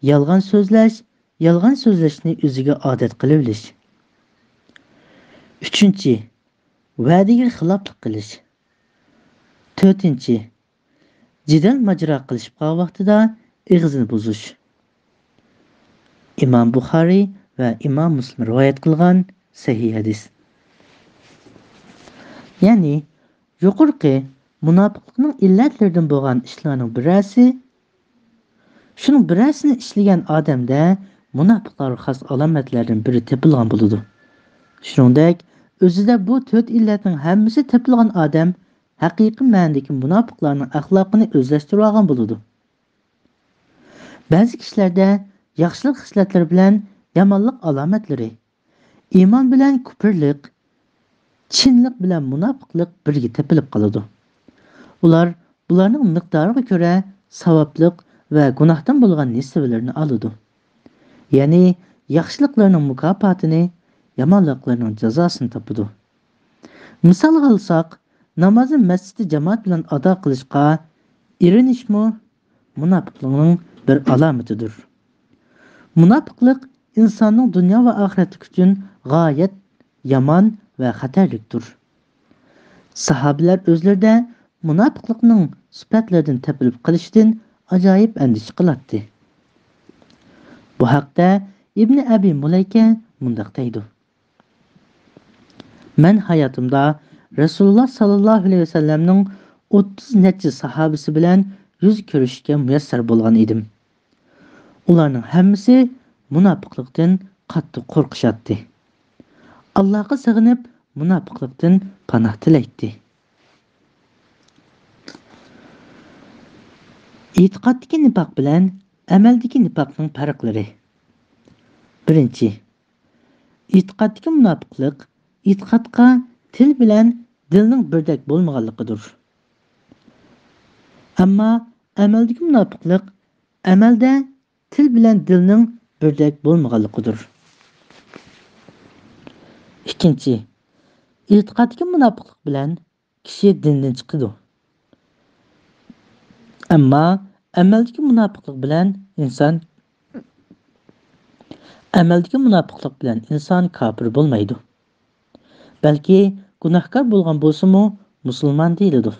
يالغان سۆزلەش، يالغان سۆزلەشنى ئۆزىگە ئادەت قىلىۋېلىش. ئۈچىنچى، ۋەدىگە خىلاپلىق قىلىش. تۆتىنچى، جېدەل ماجىرا قىلىشىپ قالغان ۋاقتىدا ئېغىزىنى بۇزۇش. ئىمام بۇخارىي ۋە ئىمام مۇسلىم رىۋايەت قىلغان سەھىھ ھەدىس. يەنى يۇقىرىقى مۇناپىقلىقنىڭ ئىللەتلىرىدىن بولغان ئىشلارنىڭ بىرەرسى، شۇنىڭ بىرەرسىنى ئىشلىگەن ئادەمدە مۇناپىقلارغا خاس ئالامەتلەردىن بىرى تېپىلغان بولىدۇ. شۇنىڭدەك، ئۆزىدە بۇ تۆت ئىللەتنىڭ ھەممىسى تېپىلغان ئادەم ھەقىقىي مەنىدىكى مۇناپىقلارنىڭ ئەخلاقىنى ئۆزلەشتۈرۈۋالغان بولىدۇ. بەزى كىشىلەردە ياخشىلىق خىسلەتلىرى بىلەن يامانلىق ئالامەتلىرى، ئىمان بىلەن كۇپۇرلۇق، چىنلىق بىلەن مۇناپىقلىق بىرگە تېپىلىپ قالىدۇ. ئۇلار بۇلارنىڭ مىقدارىغا كۆرە ساۋابلىق ۋە گۇناھتىن بولغان نېسىۋىلىرىنى ئالىدۇ. يەنى ياخشىلىقلىرىنىڭ مۇكاپاتىنى، يامانلىقلىرىنىڭ جازاسىنى تاپىدۇ. مىسالغا ئالساق، نامازنى مەسچىتتە جامائەت بىلەن ئادا قىلىشقا ئېرىنىشمۇ مۇناپىقلىقنىڭ بىر ئالامىتىدۇر. مۇناپىقلىق ئىنساننىڭ دۇنيا ۋە ئاخىرەتلىك ئۈچۈن غايەت يامان ۋە خەتەرلىكتۇر. ساھابىلەر ئۆزلىرىدە مۇناپىقلىقنىڭ سۈپەتلىرىدىن تېپىلىپ قېلىشىدىن ئاجايىپ ئەندىشە قىلاتتى. بۇ ھەقتە ئىبنى ئەبى مۇلەيكە مۇنداق دەيدۇ: مەن ھاياتىمدا رەسۇلۇللا ساللاللاھۇ ئەلەيھى ۋەسەللەمنىڭ ئوتتۇز نەچچە ساھابىسى بىلەن يۈز كۆرۈشۈشكە مۇيەسسەر بولغان ئىدىم. ئۇلارنىڭ ھەممىسى مۇناپىقلىقتىن قاتتىق قورقۇشاتتى. ئاللاغا سېغىنىپ، مۇناپىقلىقتىن پاناھ تىلەيتتى. ئېتىقادتىكى نىپاق بىلەن ئەمەلدىكى نىپاقنىڭ پەرقلىرى. بىرىنچى، ئېتىقادتىكى مۇناپىقلىق ئېتىقادقا تىل بىلەن دىلنىڭ بىردەك بولمىغانلىقىدۇر. ئەمما ئەمەلدىكى مۇناپىقلىق ئەمەلدە تىل بىلەن دىلنىڭ بىردەك بولمىغانلىقىدۇر. ئىككىنچى، ئېتىقادتىكى مۇناپىقلىق بىلەن كىشى دىندىن چىقىدۇ. ئەمما ئەمەلدىكى مۇناپىقلىق بىلەن ئىنسان، ئەمەلدىكى مۇناپىقلىق بىلەن ئىنسان كاپىر بولمايدۇ. بەلكى گۇناھكار بولغان بولسىمۇ، مۇسۇلمان دېيىلىدۇ.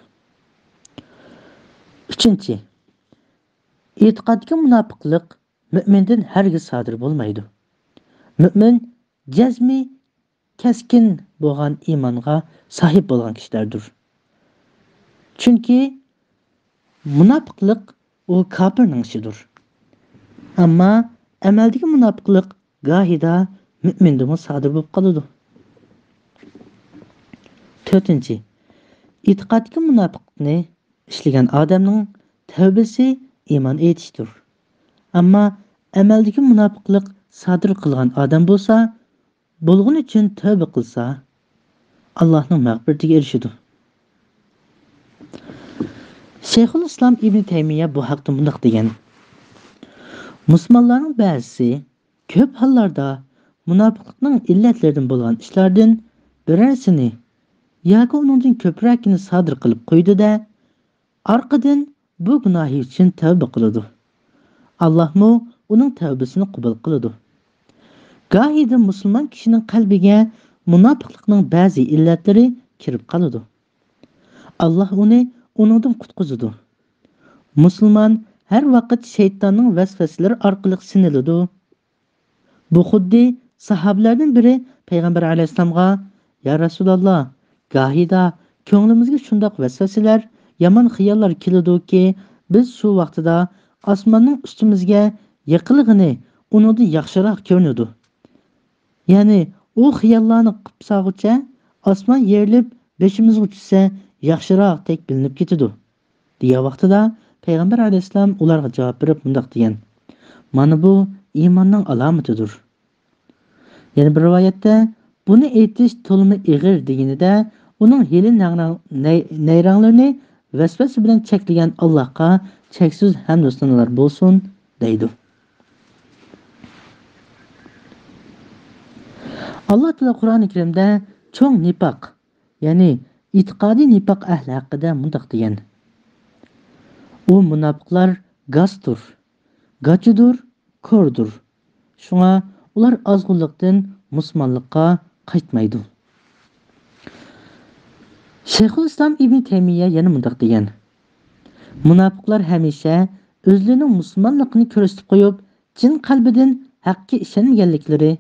ئۈچىنچى، ئېتىقادتىكى مۇناپىقلىق مۆمىندىن ھەرگىز سادىر بولمايدۇ. مۆمىن جەزمى كەسكىن بولغان ئىمانغا ساھىب بولغان كىشىلەردۇر. چۈنكى مۇناپىقلىق ئۇ كاپىرنىڭ ئىشىدۇر. ئەمما ئەمەلدىكى مۇناپىقلىق گاھىدا مۆمىندىمۇ سادىر بولۇپ قالىدۇ. تۆتىنچى، ئېتىقادتىكى مۇناپىقلىقنى ئىشلىگەن ئادەمنىڭ تەۋبىسى ئىمان ئېيتىشتۇر. ئەمما ئەمەلدىكى مۇناپىقلىق سادىر قىلغان ئادەم بولسا، بولغىنى ئۈچۈن تەۋبە قىلسا، ئاللاھنىڭ مەغپىرىتىگە ئېرىشىدۇ. شەيخۇل ئىسلام ئىبنى تەيمىيە بۇ ھەقتە مۇنداق دېگەن: مۇسۇلمانلارنىڭ بەزىسى كۆپ ھاللاردا مۇناپىقلىقنىڭ ئىللەتلىرىدىن بولغان ئىشلاردىن بىرەرسىنى ياكى ئۇنىڭدىن كۆپرەكىنى سادىر قىلىپ قويىدۇ-دە، ئارقىدىن بۇ گۇناھى ئۈچۈن تەۋبە قىلىدۇ. ئاللاھمۇ ئۇنىڭ تەۋبىسىنى قوبۇل قىلىدۇ. گاھىدا مۇسۇلمان كىشىنىڭ قەلبىگە مۇناپىقلىقنىڭ بەزى ئىللەتلىرى كىرىپ قالىدۇ. ئاللاھ ئۇنى ئۇنىڭدىن قۇتقۇزىدۇ. مۇسۇلمان ھەر ۋاقىت شەيتاننىڭ ۋەسۋەسىلىرى ئارقىلىق سىنىلىدۇ. بۇ خۇددى ساھابىلەردىن بىرى پەيغەمبەر ئەلەيھىسسالامغا: «يا رەسۇلاللا، گاھىدا كۆڭلىمىزگە شۇنداق ۋەسۋەسىلەر، يامان خىياللار كېلىدۇكى، بىز شۇ ۋاقتىدا ئاسماننىڭ ئۈستىمىزگە يېقىلغىنى ئۇنىڭدىن ياخشىراق كۆرۈنىدۇ.» يەنى ئۇ خىياللارنى قىپساغۇچە ئاسمان يېرىلىپ بېشىمىزغا چۈشسە ياخشىراقتەك بىلىنىپ كېتىدۇ، دېگەن ۋاقتىدا پەيغەمبەر ئەلەيھىسسالام ئۇلارغا جاۋاب بېرىپ مۇنداق دېگەن: «مانا بۇ ئىماننىڭ ئالامىتىدۇر.» يەنە بىر رىۋايەتتە: «بۇنى ئېيتىش تولىمۇ ئېغىر» دېگىنىدە، ئۇنىڭ ھىيلە نەيرەڭ-، نەي-، نەيرەڭلىرىنى ۋەسۋەسە بىلەن چەكلىگەن ئاللاھقا چەكسىز ھەمدۇ سانالار بولسۇن، دەيدۇ. ئاللاھ تائالا قۇرئانى كەرىمدە چوڭ نىپاق، يەنى ئېتىقادىي نىپاق ئەھلى ھەققىدە مۇنداق دېگەن: «ئۇ مۇناپىقلار گاستۇر، گاچىدۇر، كوردۇر. شۇڭا ئۇلار ئازغۇنلۇقتىن مۇسۇلمانلىققا قايتمايدۇ.» شەيخۇل ئىسلام ئىبنى تەيمىيە يەنە مۇنداق دېگەن: «مۇناپىقلار ھەمىشە ئۆزلىرىنىڭ مۇسۇلمانلىقىنى كۆرسىتىپ قويۇپ، چىن قەلبىدىن ھەققە ئىشەنمىگەنلىكلىرى،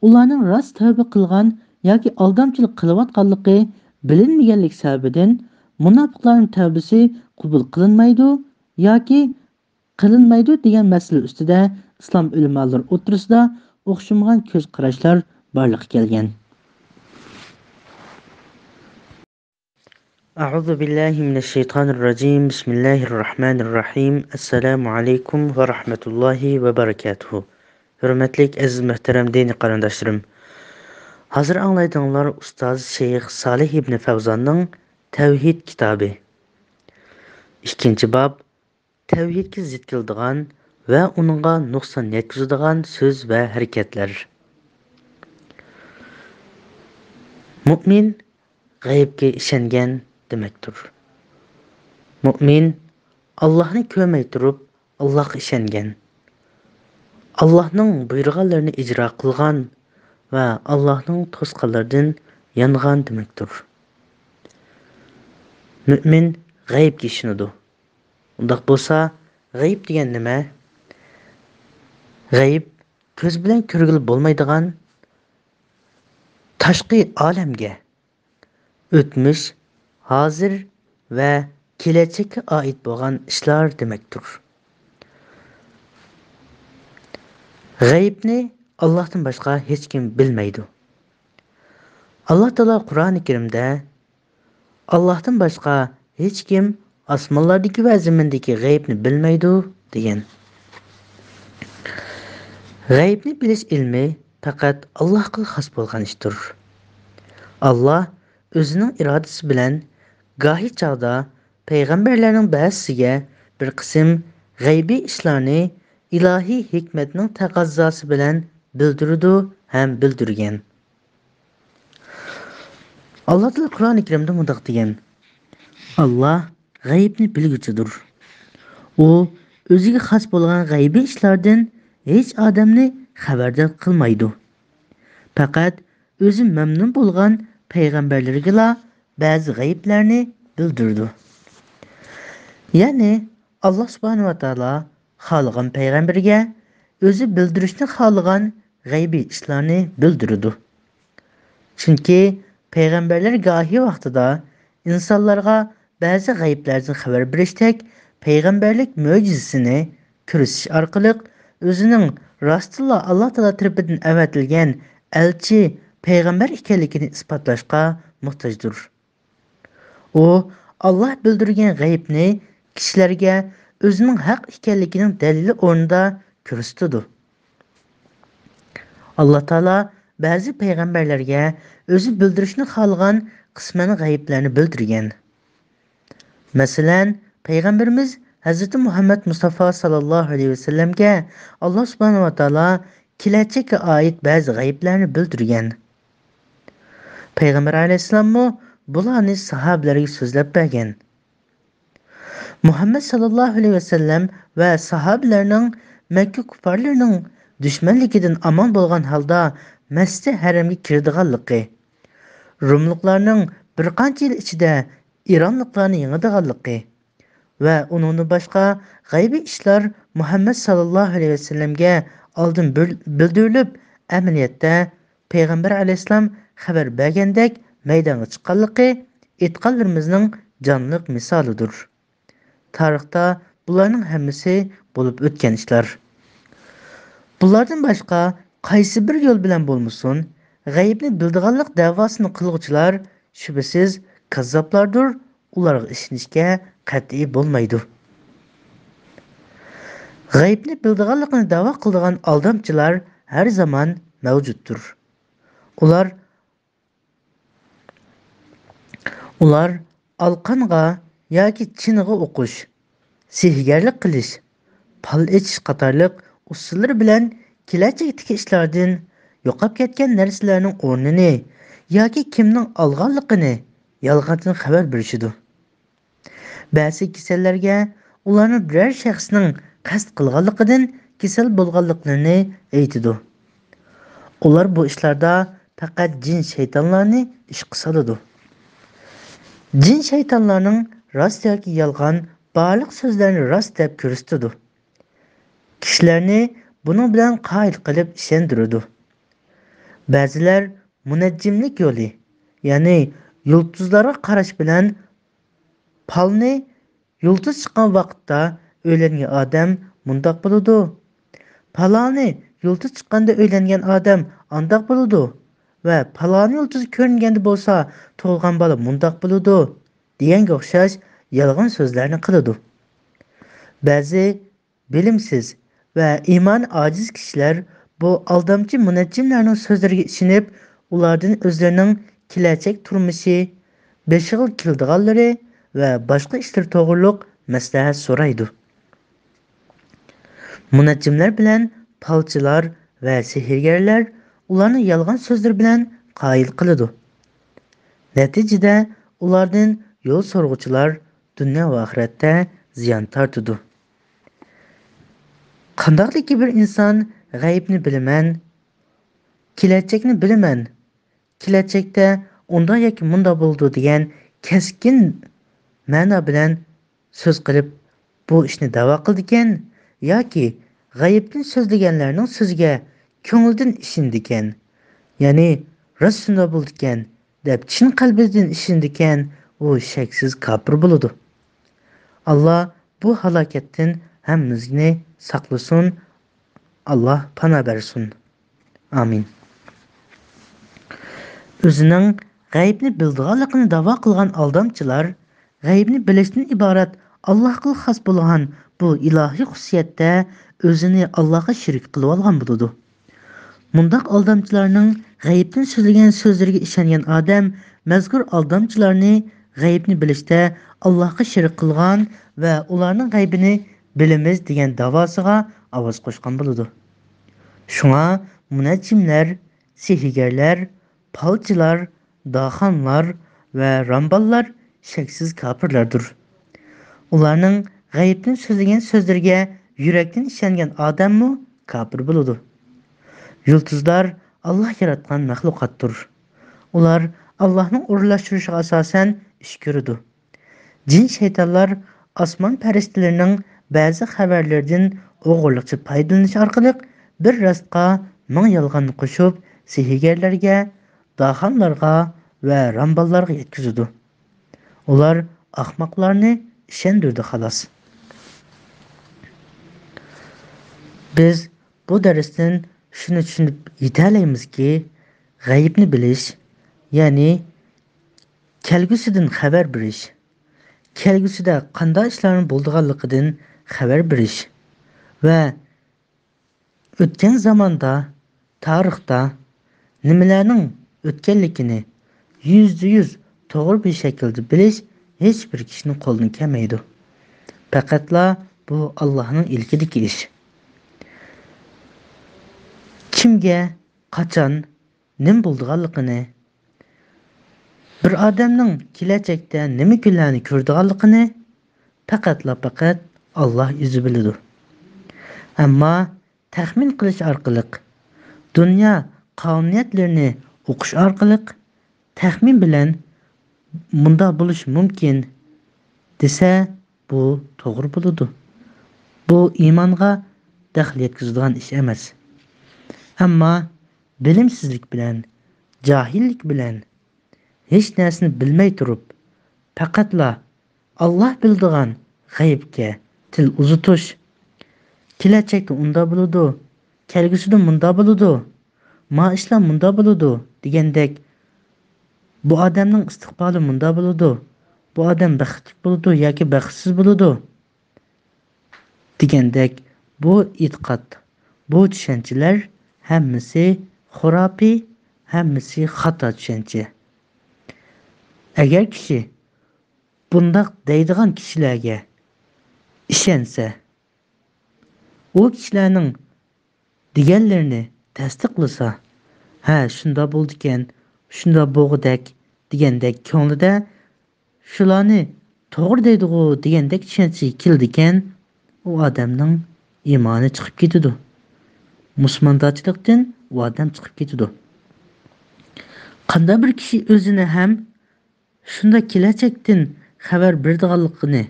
ئۇلارنىڭ راست تەۋبە قىلغان ياكى ئالدامچىلىق قىلىۋاتقانلىقى بىلىنمىگەنلىكى سەۋەبىدىن، مۇناپىقلارنىڭ تەۋبىسى قوبۇل قىلىنمايدۇ ياكى قىلىنمايدۇ دېگەن مەسىلە ئۈستىدە ئىسلام ئۆلىمالىرى ئوتتۇرىسىدا ئوخشىمىغان كۆز قاراشلار بارلىققا كەلگەن.» أعوذ بالله من الشيطان الرجيم. بسم الله الرحمن الرحيم. السلام عليكم ورحمة الله وبركاته. ھۆرمەتلىك ئەزىز مۆھتەرەم دىنىي قېرىنداشلىرىم، ھازىر ئاڭلايدىغانلار ئۇستاز شەيخ سالىھ ئىبنى فەۋزاننىڭ تەۋھىد كىتابى. ئىككىنچى باب، تەۋھىدكە زىت كېلىدىغان ۋە ئۇنىڭغا نۇقسان يەتكۈزىدىغان سۆز ۋە ھەرىكەتلەر. مۇئمىن غەيىبكە ئىشەنگەن دېمەكتۇر. مۇئمىن ئاللاھنى كۆرمەي تۇرۇپ ئاللاھقا ئىشەنگەن، ئاللاھنىڭ بۇيرۇغانلىرىنى ئىجرا قىلغان ۋە ئاللاھنىڭ توسقانلىرىدىن يانغان دېمەكتۇر. مۆمىن غەيىبكە ئىشىنىدۇ. ئۇنداق بولسا، غەيىب دېگەن نېمە؟ غەيىب كۆز بىلەن كۆرگىلى بولمايدىغان تاشقى ئالەمگە، ئۆتمۈش، ھازىر ۋە كېلەچەككە ئائىت بولغان ئىشلار دېمەكتۇر. غەيىبنى ئاللاھتىن باشقا ھېچكىم بىلمەيدۇ. ئاللاھ تائالا قۇرئانى كەرىمدە، «ئاللاھتىن باشقا ھېچكىم ئاسمانلاردىكى ۋە زېمىندىكى غەيىبنى بىلمەيدۇ» دېگەن. غەيىبنى بىلىش ئىلمى پەقەت ئاللاھقىلا خاس بولغان ئىشتۇر. ئاللاھ ئۆزىنىڭ ئىرادىسى بىلەن گاھى چاغدا پەيغەمبەرلەرنىڭ بەزىسىگە بىر قىسىم غەيبىي ئىشلارنى ئىلاھىي ھېكمەتنىڭ تەقەززاسى بىلەن بىلدۈرىدۇ ھەم بىلدۈرگەن. ئاللاھ تائالا قۇرئانى كەرىمدە مۇنداق دېگەن: «ئاللاھ غەيىبنى بىلگۈچىدۇر. ئۇ ئۆزىگە خاس بولغان غەيبىي ئىشلاردىن ھېچ ئادەمنى خەۋەردار قىلمايدۇ. پەقەت ئۆزى مەمنۇن بولغان پەيغەمبەرلىرىگىلا بەزى غەيىبلەرنى بىلدۈرىدۇ.» يەنى ئاللاھ سۇبھانەھۇ ۋە تائالا خالىغان پەيغەمبىرىگە ئۆزى بىلدۈرۈشنى خالىغان غەيبىي ئىشلارنى بىلدۈرىدۇ. چۈنكى پەيغەمبەرلەر گاھى ۋاقتىدا ئىنسانلارغا بەزى غەيىبلەردىن خەۋەر بېرىشتەك پەيغەمبەرلىك مۆجىزىسىنى كۆرسىتىش ئارقىلىق ئۆزىنىڭ راستتىنلا ئاللا تائالا تەرىپىدىن ئەۋەتىلگەن ئەلچى، پەيغەمبەر ئىكەنلىكىنى ئىسپاتلاشقا موھتاجدۇر. ئۇ ئاللا بىلدۈرگەن غەيىبنى كىشىلەرگە ئۆزىنىڭ ھەق ئىكەنلىكىنىڭ دەلىلى ئورنىدا كۆرسىتىدۇ. ئاللا تائالا بەزى پەيغەمبەرلەرگە ئۆزى بىلدۈرۈشنى خالىغان قىسمەن غەيىبلەرنى بىلدۈرگەن. مەسىلەن، پەيغەمبىرىمىز ھەزرىتى مۇھەممەد مۇستافا ساللاللاھۇ ئەلەيھى ۋەسەللەمگە ئاللا سۇبھانەھۇ ۋە تائالا كېلەچەككە ئائىت بەزى غەيىبلەرنى بىلدۈرگەن. پەيغەمبەر ئەلەيھىسسالاممۇ بۇلارنى ساھابىلەرگە سۆزلەپ بەرگەن. مۇھەممەد ساللاللاھۇ ئەلەيھى ۋەسەللەم ۋە ساھابىلەرنىڭ مەككە كۇپپارلىرىنىڭ دۈشمەنلىكىدىن ئامان بولغان ھالدا مەسچىدى ھەرەمگە كىرىدىغانلىقى، روملۇقلارنىڭ بىر قانچە يىل ئىچىدە ئىرانلىقلارنى يېڭىدىغانلىقى ۋە ئۇنىڭدىن باشقا غەيبىي ئىشلار مۇھەممەد ساللاللاھۇ ئەلەيھى ۋەسەللەمگە ئالدىن بىر-، بىلدۈرۈلۈپ، ئەمەلىيەتتە پەيغەمبەر ئەلەيھىسسالام خەۋەر بەرگەندەك مەيدانغا چىققانلىقى ئېتىقادلىرىمىزنىڭ جانلىق مىسالىدۇر. تارىختا بۇلارنىڭ ھەممىسى بولۇپ ئۆتكەن ئىشلار. بۇلاردىن باشقا قايسى بىر يول بىلەن بولمىسۇن، غەيىبنى بىلىدىغانلىق دەۋاسىنى قىلغۇچىلار شۈبھىسىز كاززاپلاردۇر، ئۇلارغا ئىشىنىشكە قەتئىي بولمايدۇ. غەيىبنى بىلىدىغانلىقىنى دەۋا قىلىدىغان ئالدامچىلار ھەر زامان مەۋجۇتتۇر. ئۇلار، ئۇلار ئالقانغا ياكى چىنىغا ئوقۇش، سېھىرگەرلىك قىلىش، پال ئېچىش قاتارلىق ئۇسۇللىرى بىلەن كېلەچەكتىكى ئىشلاردىن، يوقاپ كەتكەن نەرسىلەرنىڭ ئورنىنى ياكى كىمنىڭ ئالغانلىقىنى يالغاندىن خەۋەر بېرىشىدۇ. بەزى كېسەللەرگە ئۇلارنىڭ بىرەر شەخسنىڭ قەست قىلغانلىقىدىن كېسەل بولغانلىقلىرىنى ئېيتىدۇ. ئۇلار بۇ ئىشلاردا پەقەت جىن-شەيتانلارنى ئىشقا سالىدۇ. جىن-شەيتانلارنىڭ راست ياكى يالغان بارلىق سۆزلەرنى راست دەپ كۆرسىتىدۇ. كىشىلەرنى بۇنىڭ بىلەن قايىل قىلىپ ئىشەندۈرىدۇ. بەزىلەر مۇنەججىملىك يولى، يەنى يۇلتۇزلارغا قاراش بىلەن پالنى يۇلتۇز چىققان ۋاقىتتا ئۆيلەنگەن ئادەم مۇنداق بولىدۇ، پالانى يۇلتۇز چىققاندا ئۆيلەنگەن ئادەم ئانداق بولىدۇ ۋە پالانى يۇلتۇز كۆرۈنگەندە بولسا تۇغۇلغان بالا مۇنداق بولىدۇ دېگەنگە ئوخشاش يالغان سۆزلەرنى قىلىدۇ. بەزى بىلىمسىز ۋە ئىمانى ئاجىز كىشىلەر بۇ ئالدامچى مۇنەججىملەرنىڭ سۆزلىرىگە ئىشىنىپ، ئۇلاردىن ئۆزلىرىنىڭ كېلەچەك تۇرمۇشى، بېشىغا كېلىدىغانلىرى ۋە باشقا ئىشلىرى توغرۇلۇق مەسلىھەت سورايدۇ. مۇنەججىملەر بىلەن پالچىلار ۋە سېھىرگەرلەر ئۇلارنى يالغان سۆزلىرى بىلەن قايىل قىلىدۇ. نەتىجىدە ئۇلاردىن يول سورىغۇچىلار دۇنيا ۋە ئاخىرەتتە زىيان تارتىدۇ. قانداقلىكى بىر ئىنسان غەيىبنى بىلىمەن، كېلەچەكنى بىلىمەن، كېلەچەكتە ئۇنداق ياكى مۇنداق بولىدۇ دېگەن كەسكىن مەنا بىلەن سۆز قىلىپ، بۇ ئىشنى دەۋا قىلىدىكەن ياكى غەيىبتىن سۆزلىگەنلەرنىڭ سۆزىگە كۆڭلىدىن ئىشىنىدىكەن، يەنى راست شۇنداق بولىدىكەن دەپ چىن قەلبىدىن ئىشىنىدىكەن، ئۇ شەكسىز كاپىر بولىدۇ. ئاللا بۇ ھالاكەتتىن ھەممىمىزنى ساقلىسۇن. ئاللا پانا بەرسۇن. ئامىن. ئۆزىنىڭ غەيىبنى بىلىدىغانلىقىنى داۋا قىلغان ئالدامچىلار غەيىبنى بىلىشتىن ئىبارەت ئاللاھقىلا خاس بولغان بۇ ئىلاھىي خۇسۇسىيەتتە ئۆزىنى ئاللاھقا شېرىك قىلىۋالغان بولىدۇ. مۇنداق ئالدامچىلارنىڭ غەيىبتىن سۆزلىگەن سۆزلىرىگە ئىشەنگەن ئادەم مەزكۇر ئالدامچىلارنى غەيىبنى بىلىشتە ئاللاھقا شېرىك قىلغان ۋە ئۇلارنىڭ غەيبىنى بىلىمىز دېگەن داۋاسىغا ئاۋاز قوشقان بولىدۇ. شۇڭا مۇنەججىملەر، سېھىرگەرلەر، پالچىلار، داخانلار ۋە رامباللار شەكسىز كاپىرلاردۇر. ئۇلارنىڭ غەيىبتىن سۆزلىگەن سۆزلىرىگە يۈرەكتىن ئىشەنگەن ئادەممۇ كاپىر بولىدۇ. يۇلتۇزلار ئاللاھ ياراتقان مەخلۇقاتتۇر. ئۇلار ئاللاھنىڭ ئورۇنلاشتۇرۇشىغا ئاساسەن ئىش كۆرىدۇ. جىن-شەيتانلار ئاسمان پەرىشتىلىرىنىڭ بەزى خەۋەرلىرىدىن ئوغرىلىقچە پايدىلىنىش ئارقىلىق بىر راستقا مىڭ يالغاننى قوشۇپ، سېھىرگەرلەرگە، داخانلارغا ۋە رامباللارغا يەتكۈزىدۇ. ئۇلار ئاخماقلارنى ئىشەندۈرىدۇ، خالاس. بىز بۇ دەرستىن شۇنى چۈشىنىپ يېتەلەيمىزكى، غەيىبنى بىلىش، يەنى كەلگۈسىدىن خەۋەر بېرىش، كەلگۈسىدە قانداق ئىشلارنىڭ بولىدىغانلىقىدىن خەۋەر بېرىش ۋە ئۆتكەن زاماندا، تارىختا نېمىلەرنىڭ ئۆتكەنلىكىنى يۈزدە يۈز توغرا بىر شەكىلدە بىلىش ھېچبىر كىشىنىڭ قولىدىن كەلمەيدۇ. پەقەتلا بۇ ئاللاھنىڭ ئىلكىدىكى ئىش. كىمگە، قاچان، نېمە بولىدىغانلىقىنى، بىر ئادەمنىڭ كېلەچەكتە نېمە كۈنلەرنى كۆرىدىغانلىقىنى پەقەتلا پەقەت ئاللا ئۆزى بىلىدۇ. ئەمما تەخمىن قىلىش ئارقىلىق، دۇنيا قانۇنىيەتلىرىنى ئوقۇش ئارقىلىق تەخمىن بىلەن مۇنداق بولۇشى مۇمكىن دېسە، بۇ توغرا بولىدۇ. بۇ ئىمانغا دەخلى يەتكۈزىدىغان ئىش ئەمەس. ئەمما بىلىمسىزلىك بىلەن، جاھىللىك بىلەن، ھېچ نەرسىنى بىلمەي تۇرۇپ، پەقەتلا ئاللا بىلىدىغان غەيىبكە تىل ئۇزىتىش، كېلەچەكتە ئۇنداق بولىدۇ، كەلگۈسىدە مۇنداق بولىدۇ، ما ئىشلار مۇنداق بولىدۇ دېگەندەك، بۇ ئادەمنىڭ ئىستىقبالى مۇنداق بولىدۇ، بۇ ئادەم بەختلىك بولىدۇ ياكى بەختسىز بولىدۇ دېگەندەك، بۇ ئېتىقاد، بۇ چۈشەنچىلەر ھەممىسى خۇراپىي، ھەممىسى خاتا چۈشەنچە. ئەگەر كىشى بۇنداق دەيدىغان كىشىلەرگە ئىشەنسە، ئۇ كىشىلەرنىڭ دېگەنلىرىنى تەستىقلىسا، ھە، شۇنداق بولىدىكەن، شۇنداق بولغۇدەك دېگەندەك كۆڭلىدە شۇلارنى توغرا دەيدىغۇ دېگەندەك چۈشەنچىگە كېلىدىكەن، ئۇ ئادەمنىڭ ئىمانى چىقىپ كېتىدۇ. مۇسۇلماندارچىلىقتىن ئۇ ئادەم چىقىپ كېتىدۇ. قانداق بىر كىشى ئۆزىنى ھەم شۇنداق كېلەچەكتىن خەۋەر بېرىدىغانلىقىنى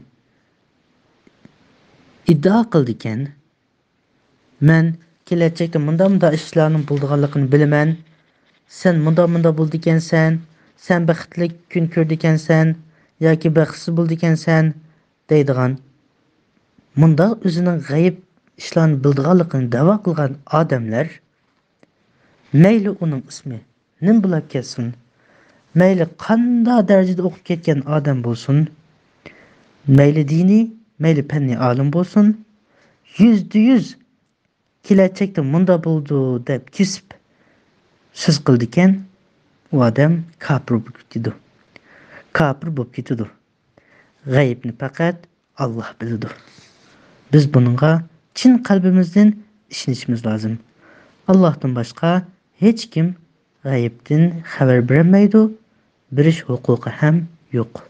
ئىددىئا قىلىدىكەن، مەن كېلەچەكتە مۇنداق-مۇنداق ئىشلارنىڭ بولىدىغانلىقىنى بىلىمەن، سەن مۇنداق-مۇنداق بولىدىكەنسەن، سەن بەختلىك كۈن كۆرىدىكەنسەن ياكى بەختسىز بولىدىكەنسەن دەيدىغان، مۇنداق ئۆزىنىڭ غەيىب ئىشلارنى بىلىدىغانلىقىنى دەۋا قىلغان ئادەملەر، مەيلى ئۇنىڭ ئىسمى نېمە بولاپ كەتسۇن، مەيلى قانداق دەرىجىدە ئوقۇپ كەتكەن ئادەم بولسۇن، مەيلى دىنىي، مەيلى پەننىي ئالىم بولسۇن، يۈزدە يۈز كېلەچەكتە مۇنداق بولىدۇ دەپ كېسىپ سۆز قىلىدىكەن، ئۇ ئادەم كاپىر بولۇپ كېتىدۇ. كاپىر بولۇپ كېتىدۇ. غەيىبنى پەقەت ئاللا بىلىدۇ. بىز بۇنىڭغا چىن قەلبىمىزدىن ئىشىنىشىمىز لازىم. ئاللاھتىن باشقا ھېچكىم غەيىبتىن خەۋەر بېرەلمەيدۇ، بېرىش ھوقۇقى ھەم يوق.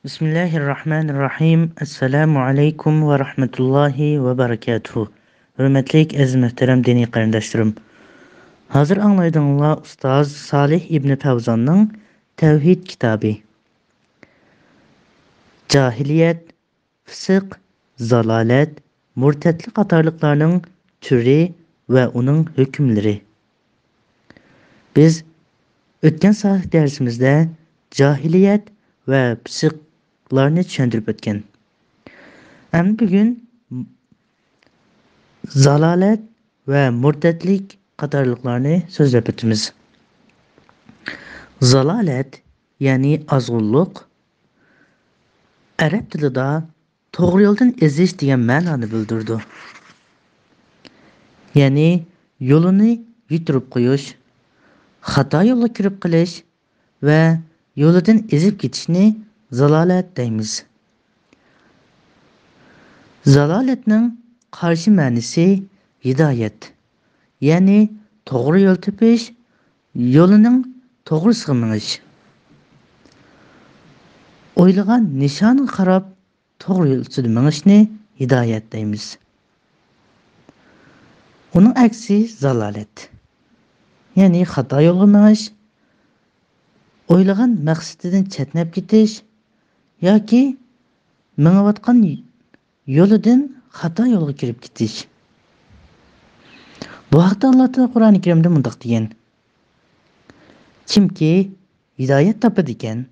بىسمىللاھىررەھمانىررەھىم. ئەسسالامۇ ئەلەيكۇم ۋە رەھمەتۇللاھى ۋە بەرىكاتۇھۇ. ھۆرمەتلىك ئەزىز مۆھتەرەم دىنىي قېرىنداشلىرىم، ھازىر ئاڭلايدىغىنىڭلار ئۇستاز سالىھ ئىبنى پەۋزاننىڭ تەۋھىد كىتابى. جاھىلىيەت، پىسىق، زالالەت، مۇرتەتلىك قاتارلىقلارنىڭ تۈرى ۋە ئۇنىڭ ھۆكۈملىرى. بىز ئۆتكەن سابىق دەرسىمىزدە جاھىلىيەت ۋە پىسىقلارنى چۈشەندۈرۈپ ئۆتكەن. ئەمدى بۈگۈن زالالەت ۋە مۇرتەتلىك قاتارلىقلارنى سۆزلەپ ئۆتىمىز. زالالەت، يەنى ئازغۇنلۇق، ئەرەب تىلىدا توغرا يولدىن ئېزىش دېگەن مەنانى بىلدۈرىدۇ. يەنى يولىنى يىتىرىپ قويۇش، خاتا يولغا كىرىپ قېلىش ۋە يولىدىن ئېزىپ كېتىشنى زالالەت دەيمىز. زالالەتنىڭ قارشى مەنىسى ھىدايەت، يەنى توغرا يول تېپىش، يولىنىڭ توغرىسىغا مېڭىش. ئويلىغان نىشانىغا قاراپ توغرا يول ئۈستىدە مېڭىشنى ھىدايەت دەيمىز. ئۇنىڭ ئەكسى زالالەت، يەنى خاتا يولغا مېڭىش، ئويلىغان مەقسىتىدىن چەتنەپ كېتىش ياكى مېڭىۋاتقان يولىدىن خاتا يولغا كىرىپ كېتىش. بۇ ھەقتە ئاللا تائالا قۇرئانى كەرىمدە مۇنداق دېگەن: كىمكى ھىدايەت تاپىدىكەن،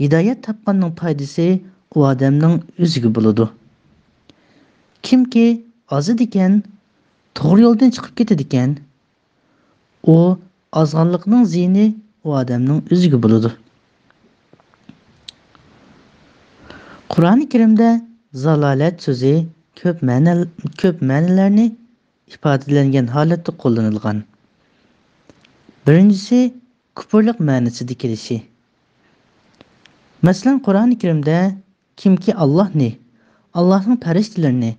ھىدايەت تاپقاننىڭ پايدىسى ئۇ ئادەمنىڭ ئۆزىگە بولىدۇ. كىمكى ئازىدىكەن، توغرا يولدىن چىقىپ كېتىدىكەن، ئۇ ئازغانلىقنىڭ زىيىنى ئۇ ئادەمنىڭ ئۆزىگە بولىدۇ. قۇرئانى كەرىمدە زالالەت سۆزى كۆپ مەنە-، كۆپ مەنىلەرنى ئىپادىلەنگەن ھالەتتە قوللىنىلغان. بىرىنچىسى، كۇپۇرلۇق مەنىسىدە كېلىشى. مەسىلەن، قۇرئانى كەرىمدە كىمكى ئاللاھنى، ئاللاھنىڭ پەرىشتىلىرىنى،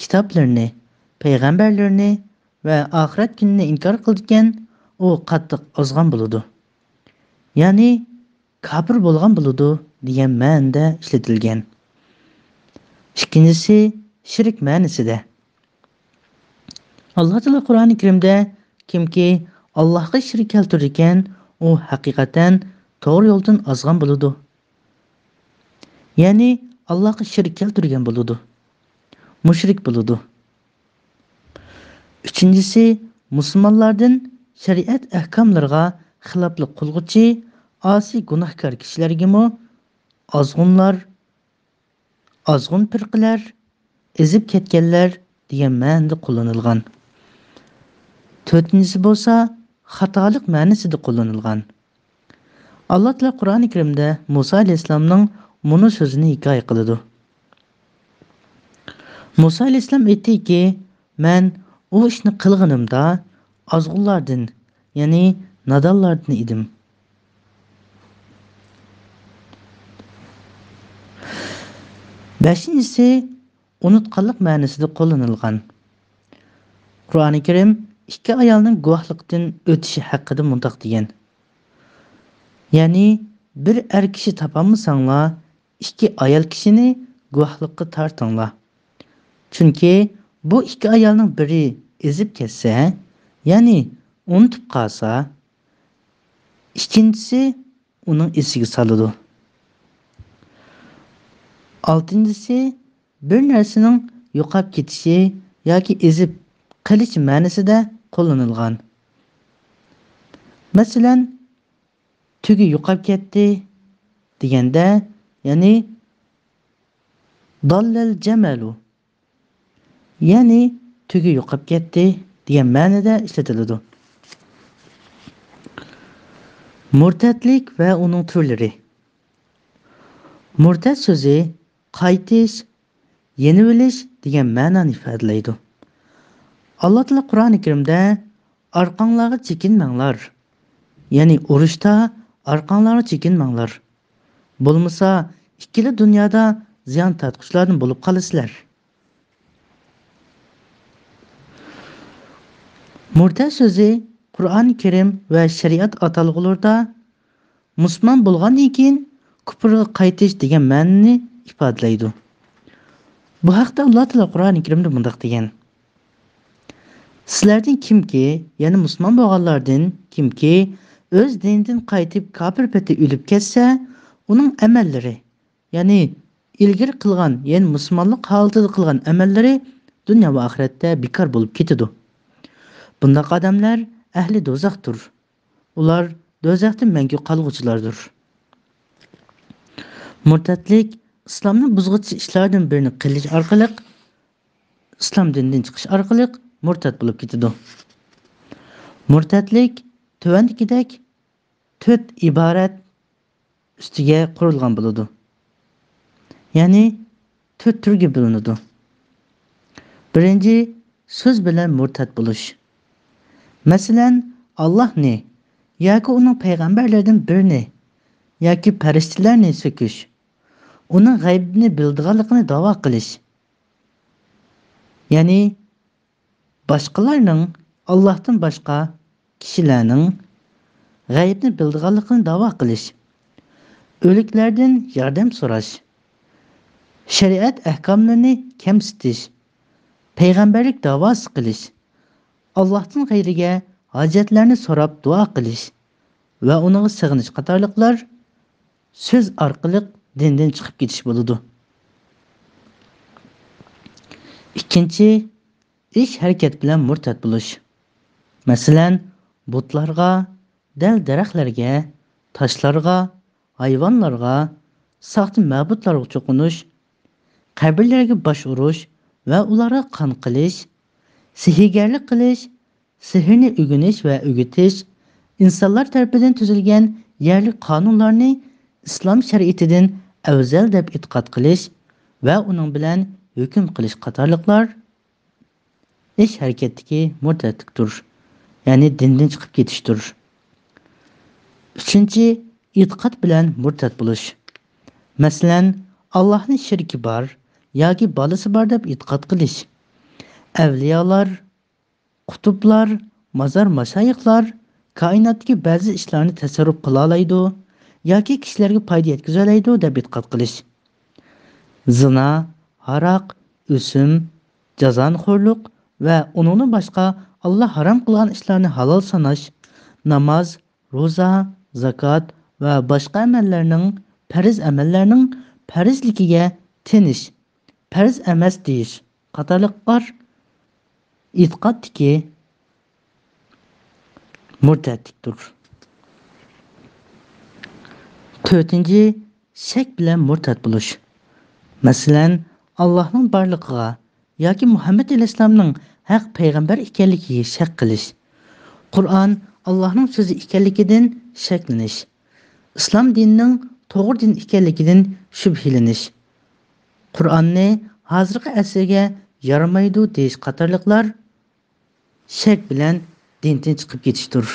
كىتابلىرىنى، پەيغەمبەرلىرىنى ۋە ئاخىرەت كۈنىنى ئىنكار قىلىدىكەن، ئۇ قاتتىق ئازغان بولىدۇ. يەنى كاپىر بولغان بولىدۇ دېگەن مەنىدە ئىشلىتىلگەن. ئىككىنچىسى، شىرك مەنىسىدە. ئاللا تائالا قۇرئانى كەرىمدە كىمكى ئاللاھقا شىرك كەلتۈرىدىكەن، ئۇ ھەقىقەتەن توغرا يولدىن ئازغان بولىدۇ. يەنى ئاللاھقا شىرك كەلتۈرگەن بولىدۇ. مۇشرىك بولىدۇ. ئۈچىنچىسى، مۇسۇلمانلاردىن شەرىئەت ئەھكاملىرىغا خىلاپلىق قىلغۇچى ئاسىي گۇناھكار كىشىلەرگىمۇ ئازغۇنلار، ئازغۇن پىرقىلەر، ئېزىپ كەتكەنلەر دېگەن مەنىدە قوللىنىلغان. تۆتىنچىسى بولسا خاتالىق مەنىسىدە قوللىنىلغان. ئاللا تائالا قۇرئانى كەرىمدە مۇسا ئەلەيھىسسالامنىڭ مۇنۇ سۆزىنى ھېكايە قىلىدۇ. مۇسا ئەلەيھىسسالام ئېيتتىكى، مەن ئۇ ئىشنى قىلغىنىمدا ئازغۇنلاردىن، يەنى نادانلاردىن ئىدىم. بەشىنچىسى، ئۇنتقانلىق مەنىسىدە قوللىنىلغان. قۇرئانى كەرىم ئىككى ئايالنىڭ گۇۋاھلىقتىن ئۆتۈشى ھەققىدە مۇنداق دېگەن. يەنى بىر ئەر كىشى تاپالمىساڭلار، ئىككى ئايال كىشىنى گۇۋاھلىققا تارتىڭلار. چۈنكى بۇ ئىككى ئايالنىڭ بىرى ئېزىپ كەتسە، يەنى ئۇنتۇپ قالسا، ئىككىنچىسى ئۇنىڭ ئېسىگە سالىدۇ. ئالتىنچىسى، بىر نەرسىنىڭ يوقاپ كېتىشى ياكى ئېزىپ قېلىش مەنىسىدە قوللىنىلغان. مەسىلەن، تۆگە يوقاپ كەتتى دېگەندە، يەنى ضل الجمل، يەنى تۆگە يوقاپ كەتتى دېگەن مەنىدە ئىشلىتىلىدۇ. مۇرتەتلىك ۋە ئۇنىڭ تۈرلىرى. مۇرتەت سۆزى قايتىش، يېنىۋېلىش دېگەن مەنانى ئىپادىلەيدۇ. ئاللا تائالا قۇرئانى كەرىمدە، ئارقاڭلارغا چېكىنمەڭلار، يەنى ئۇرۇشتا ئارقاڭلارغا چېكىنمەڭلار، بولمىسا ئىككىلا دۇنيادا زىيان تارتقۇچىلاردىن بولۇپ قالىسىلەر. مۇرتەت سۆزى قۇرئانى كەرىم ۋە شەرىئەت ئاتالغۇلىرىدا مۇسۇلمان بولغاندىن كېيىن كۇپۇرغا قايتىش دېگەن مەنىنى ئىپادىلەيدۇ. بۇ ھەقتە ئاللا تائالا قۇرئانى كەرىمدە مۇنداق دېگەن: سىلەردىن كىمكى، يەنى مۇسۇلمان بولغانلاردىن كىمكى ئۆز دىنىدىن قايتىپ كاپىر پېتى ئۆلۈپ كەتسە، ئۇنىڭ ئەمەللىرى، يەنى ئىلگىرى قىلغان، يەنى مۇسۇلمانلىق ھالىتىدە قىلغان ئەمەللىرى دۇنيا ۋە ئاخىرەتتە بىكار بولۇپ كېتىدۇ. بۇنداق ئادەملەر ئەھلى دوزاختۇر. ئۇلار دوزاختا مەڭگۈ قالغۇچىلاردۇر. مۇرتەتلىك ئىسلامنى بۇزغۇچى ئىشلاردىن بىرىنى قىلىش ئارقىلىق، ئىسلام دىنىدىن چىقىش ئارقىلىق مۇرتەت بولۇپ كېتىدۇ. مۇرتەتلىك تۆۋەندىكىدەك تۆت ئىبارەت ئۈستىگە قۇرۇلغان بولىدۇ. يەنى تۆت تۈرگە بۆلۈنىدۇ. بىرىنچى، سۆز بىلەن مۇرتەت بولۇش. مەسىلەن، ئاللاھنى ياكى ئۇنىڭ پەيغەمبەرلىرىدىن بىرىنى ياكى پەرىشتىلەرنى سۆكۈش، ئۇنىڭ غەيبىنى بىلىدىغانلىقىنى داۋا قىلىش. يەنى باشقىلارنىڭ، ئاللاھتىن باشقا كىشىلەرنىڭ غەيىبنى بىلىدىغانلىقىنى داۋا قىلىش، ئۆلۈكلەردىن ياردەم سوراش، شەرىئەت ئەھكاملىرىنى كەمسىتىش، پەيغەمبەرلىك داۋاسى قىلىش، ئاللاھتىن غەيرىگە ھاجەتلەرنى سوراپ دۇئا قىلىش ۋە ئۇنىڭغا سېغىنىش قاتارلىقلار سۆز ئارقىلىق دىندىن چىقىپ كېتىش بولىدۇ. ئىككىنچى، ئىش ھەرىكەت بىلەن مۇرتەت بولۇش. مەسىلەن، بۇتلارغا، دەل دەرەخلەرگە، تاشلارغا، ھايۋانلارغا، ساختا مەبۇدلارغا چوقۇنۇش، قەبرىلەرگە باش ئۇرۇش، ۋە ئۇلارغا قان قىلىش، سېھىرگەرلىك قىلىش، سېھىرنى ئۆگىنىش ۋە ئۆگىتىش، ئىنسانلار تەرىپىدىن تۈزۈلگەن يەرلىك قانۇنلارنى ئىسلام شەرىئىتىدىن ئەۋزەل دەپ ئېتىقاد قىلىش ۋە ئۇنىڭ بىلەن ھۆكۈم قىلىش قاتارلىقلار ئىش ھەرىكەتتىكى مۇرتەتلىكتۇر، يەنى دىندىن چىقىپ كېتىشتۇر. ئۈچىنچى، ئېتىقاد بىلەن مۇرتەت بولۇش. مەسىلەن، ئاللاھنى شېرىكى بار ياكى بالىسى بار دەپ ئېتىقاد قىلىش. ئەۋلىيالار، قۇتۇبلار، مازار ماشايىخلار كائىناتتىكى بەزى ئىشلارنى تەسەررۇپ قىلالايدۇ ياكى كىشىلەرگە پايدا يەتكۈزەلەيدۇ دەپ ئېتىقاد قىلىش. زىنا، ھاراق، ئۆسۈم، جازانىخورلۇق ۋە ئۇنىڭدىن باشقا ئاللا ھارام قىلغان ئىشلارنى ھالال ساناش، ناماز، روزا، زاكات ۋە باشقا ئەمەللەرنىڭ، پەرز ئەمەللەرنىڭ پەرزلىكىگە تىنىش، پەرز ئەمەس دېيىش قاتارلىقلار ئېتىقادتىكى مۇرتەتلىكتۇر. تۆتىنچى، شەك بىلەن مۇرتەت بولۇش. مەسىلەن، ئاللاھنىڭ بارلىقىغا ياكى مۇھەممەد ئەلەيھىسسالامنىڭ ھەق پەيغەمبەر ئىكەنلىكىگە شەك قىلىش. قۇرئان ئاللاھنىڭ سۆزى ئىكەنلىكىدىن شەكلىنىش. ئىسلام دىنىنىڭ توغرا دىن ئىكەنلىكىدىن شۈبھىلىنىش. قۇرئاننى ھازىرقى ئەسىرگە يارىمايدۇ دېيىش قاتارلىقلار شەك بىلەن دىندىن چىقىپ كېتىشتۇر.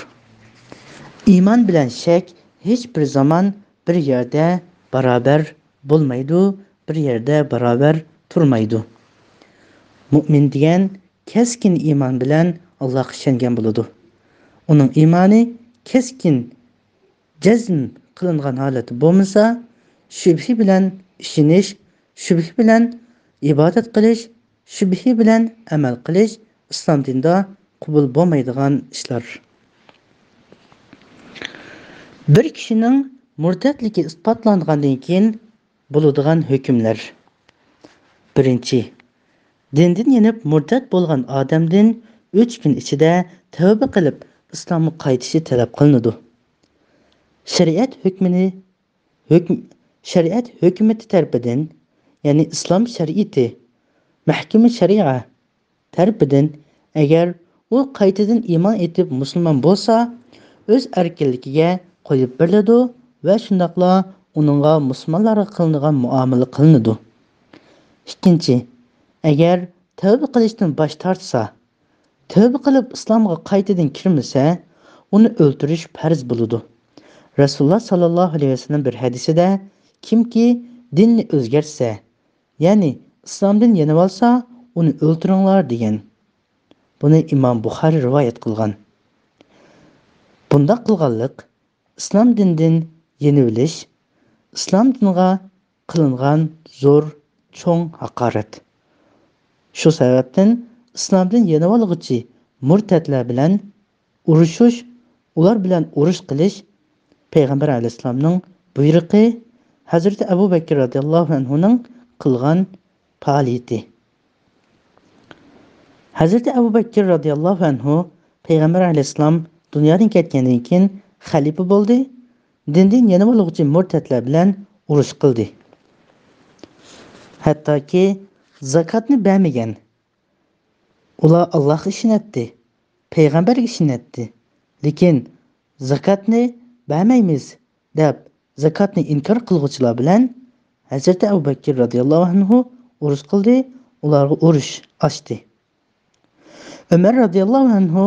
ئىمان بىلەن شەك ھېچ بىر زامان بىر يەردە باراۋەر بولمايدۇ، بىر يەردە باراۋەر تۇرمايدۇ. مۇئمىن دېگەن كەسكىن ئىمان بىلەن ئاللاغا ئىشەنگەن بولىدۇ. ئۇنىڭ ئىمانى كەسكىن جەزم قىلىنغان ھالەتتە بولمىسا، شۈبھە بىلەن ئىشىنىش، شۈبھە بىلەن ئىبادەت قىلىش، شۈبھە بىلەن ئەمەل قىلىش ئىسلام دىنىدا قوبۇل بولمايدىغان ئىشلار. بىر كىشىنىڭ مۇرتەتلىكى ئىسپاتلانغاندىن كېيىن بولىدىغان ھۆكۈملەر. بىرىنچى، دىندىن يېنىپ مۇرتەت بولغان ئادەمدىن ئۈچ كۈن ئىچىدە تەۋبە قىلىپ ئىسلامغا قايتىشى تەلەپ قىلىنىدۇ. شەرىئەت ھۆكمىنى، ھۆكم-، شەرىئەت ھۆكۈمىتى تەرىپىدىن، يەنى ئىسلام شەرىئىتى، مەھكىمە شەرىئە تەرىپىدىن، ئەگەر ئۇ قايتىدىن ئىمان ئېيتىپ مۇسۇلمان بولسا، ئۆز ئەركىنلىكىگە قويۇپ بېرىلىدۇ ۋە شۇنداقلا ئۇنىڭغا مۇسۇلمانلارغا قىلىنىدىغان مۇئامىلە قىلىنىدۇ. ئىككىنچى، ئەگەر تەۋبە قىلىشتىن باش تارتسا، تەۋبە قىلىپ ئىسلامغا قايتىدىن كىرمىسە، ئۇنى ئۆلتۈرۈش پەرز بولىدۇ. رەسۇلۇللا ساللاللاھۇ ئەلەيھى ۋەسەللەم بىر ھەدىسىدە، كىمكى دىننى ئۆزگەرتسە، يەنى ئىسلامدىن يېنىۋالسا، ئۇنى ئۆلتۈرۈڭلار دېگەن. بۇنى ئىمام بۇخارى رىۋايەت قىلغان. بۇنداق قىلغانلىق ئىسلام دىنىدىن يېنىۋېلىش، ئىسلام دىنىغا قىلىنغان زور، چوڭ ھاقارەت. شۇ سەۋەبتىن ئىسلامدىن يېنىۋالغۇچى مۇرتەتلەر بىلەن ئۇرۇشۇش، ئۇلار بىلەن ئۇرۇش قىلىش پەيغەمبەر ئەلەيھىسسالامنىڭ بۇيرۇقى، ھەزرىتى ئەبۇ بەكىر رەزىياللاھۇ ئەنھۇنىڭ قىلغان پائالىيىتى. ھەزرىتى ئەبۇ بەكىر رەزىياللاھۇ ئەنھۇ پەيغەمبەر ئەلەيھىسسالام دۇنيادىن كەتكەندىن كېيىن خەلىپە بولدى، دىندىن يېنىۋالغۇچى مۇرتەتلەر بىلەن ئۇرۇش قىلدى. ھەتتاكى زاكاتنى بەرمىگەن. ئۇلار ئاللاھقا ئىشىنەتتى، پەيغەمبەرگە ئىشىنەتتى. لېكىن زاكاتنى بەرمەيمىز دەپ زاكاتنى ئىنكار قىلغۇچىلار بىلەن ھەزرىتى ئەبۇ بەكىر رەزىياللاھۇ ئەنھۇ ئۇرۇش قىلدى، ئۇلارغا ئۇرۇش ئاچتى. ئۆمەر رەزىياللاھۇ ئەنھۇ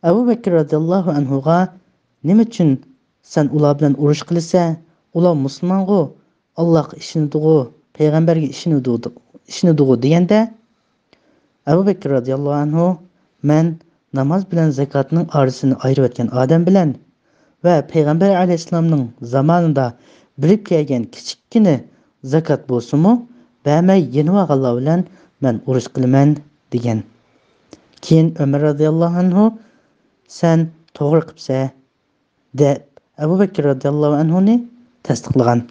ئەبۇ بەكىر رەزىياللاھۇ ئەنھۇغا، نېمە ئۈچۈن سەن ئۇلار بىلەن ئۇرۇش قىلىسەن؟ ئۇلار مۇسۇلمانغۇ، ئاللاھقا ئىشىنىدىغۇ، پەيغەمبەرگە ئىشىنىدۇ، ئىشىنىدىغۇ دېگەندە، ئەبۇ بەكىر رەزىياللاھۇ ئەنھۇ، مەن ناماز بىلەن زاكاتنىڭ ئارىسىنى ئايرىۋەتكەن ئادەم بىلەن ۋە پەيغەمبەر ئەلەيھىسسالامنىڭ زامانىدا بېرىپ كەلگەن كىچىككىنە زاكات بولسىمۇ بەرمەي يېنىۋالغانلار بىلەن مەن ئۇرۇش قىلىمەن دېگەن. كېيىن ئۆمەر رەزىياللاھۇ ئەنھۇ، سەن توغرا قىپسەن دەپ ئەبۇ بەكىر رەزىياللاھۇ ئەنھۇنى تەستىقلىغان.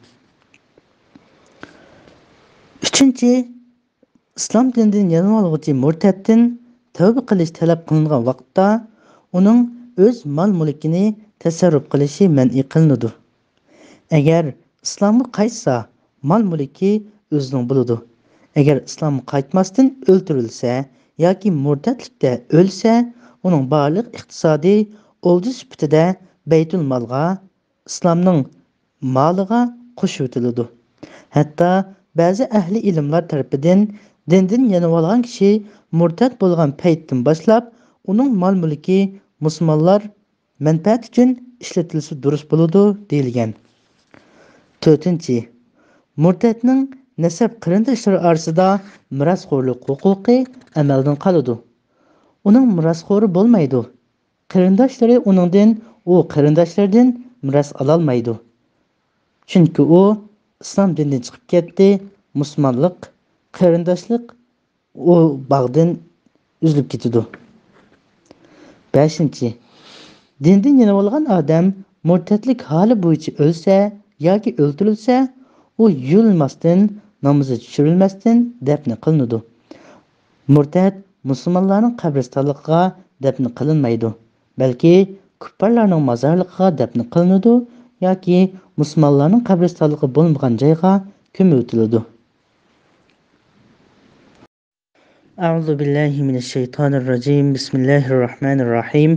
ئۈچىنچى، ئىسلام دىنىدىن يېنىۋالغۇچى مۇرتەتتىن تەۋبە قىلىش تەلەپ قىلىنغان ۋاقىتتا ئۇنىڭ ئۆز مال-مۈلكىنى تەسەررۇپ قىلىشى مەنئى قىلىنىدۇ. ئەگەر ئىسلامغا قايتسا، مال-مۈلكى ئۆزىنىڭ بولىدۇ. ئەگەر ئىسلامغا قايتماستىن ئۆلتۈرۈلسە ياكى مۇرتەتلىكتە ئۆلسە، ئۇنىڭ بارلىق ئىقتىسادىي ئولجا سۈپىتىدە بەيتۇلمالغا، ئىسلامنىڭ مالىغا قوشۇۋېتىلىدۇ. ھەتتا بەزى ئەھلى ئىلىملار تەرىپىدىن دىندىن يېنىۋالغان كىشى مۇرتەت بولغان پەيتتىن باشلاپ ئۇنىڭ مال-مۈلكى مۇسۇلمانلار مەنپەئەت ئۈچۈن ئىشلىتىلسە دۇرۇس بولىدۇ، دېيىلگەن. تۆتىنچى، مۇرتەتنىڭ نەسەب قېرىنداشلىرى ئارىسىدا مىراسخورلۇق ھوقۇقى ئەمەلدىن قالىدۇ. ئۇنىڭ مىراسخورى بولمايدۇ. قېرىنداشلىرى ئۇنىڭدىن، ئۇ قېرىنداشلىرىدىن مىراس ئالالمايدۇ. چۈنكى ئۇ ئىسلام دىنىدىن چىقىپ كەتتى، مۇسۇلمانلىق، قېرىنداشلىق ئۇ باغدىن ئۈزۈلۈپ كېتىدۇ. بەشىنچى، دىندىن يېنىۋالغان ئادەم مۇرتەتلىك ھالى بويىچە ئۆلسە ياكى ئۆلتۈرۈلسە، ئۇ يۇيۇلماستىن، نامىزى چۈشۈرۈلمەستىن دەپنە قىلىنىدۇ. مۇرتەت مۇسۇلمانلارنىڭ قەبرىستانلىقىغا دەپنە قىلىنمايدۇ، بەلكى كۇپپارلارنىڭ مازارلىقىغا دەپنە قىلىنىدۇ ياكى مۇسۇلمانلارنىڭ قەبرىستانلىقى بولمىغان جايغا كۆمۈۋېتىلىدۇ. أعوذ بالله من الشيطان الرجيم. بسم الله الرحمن الرحيم.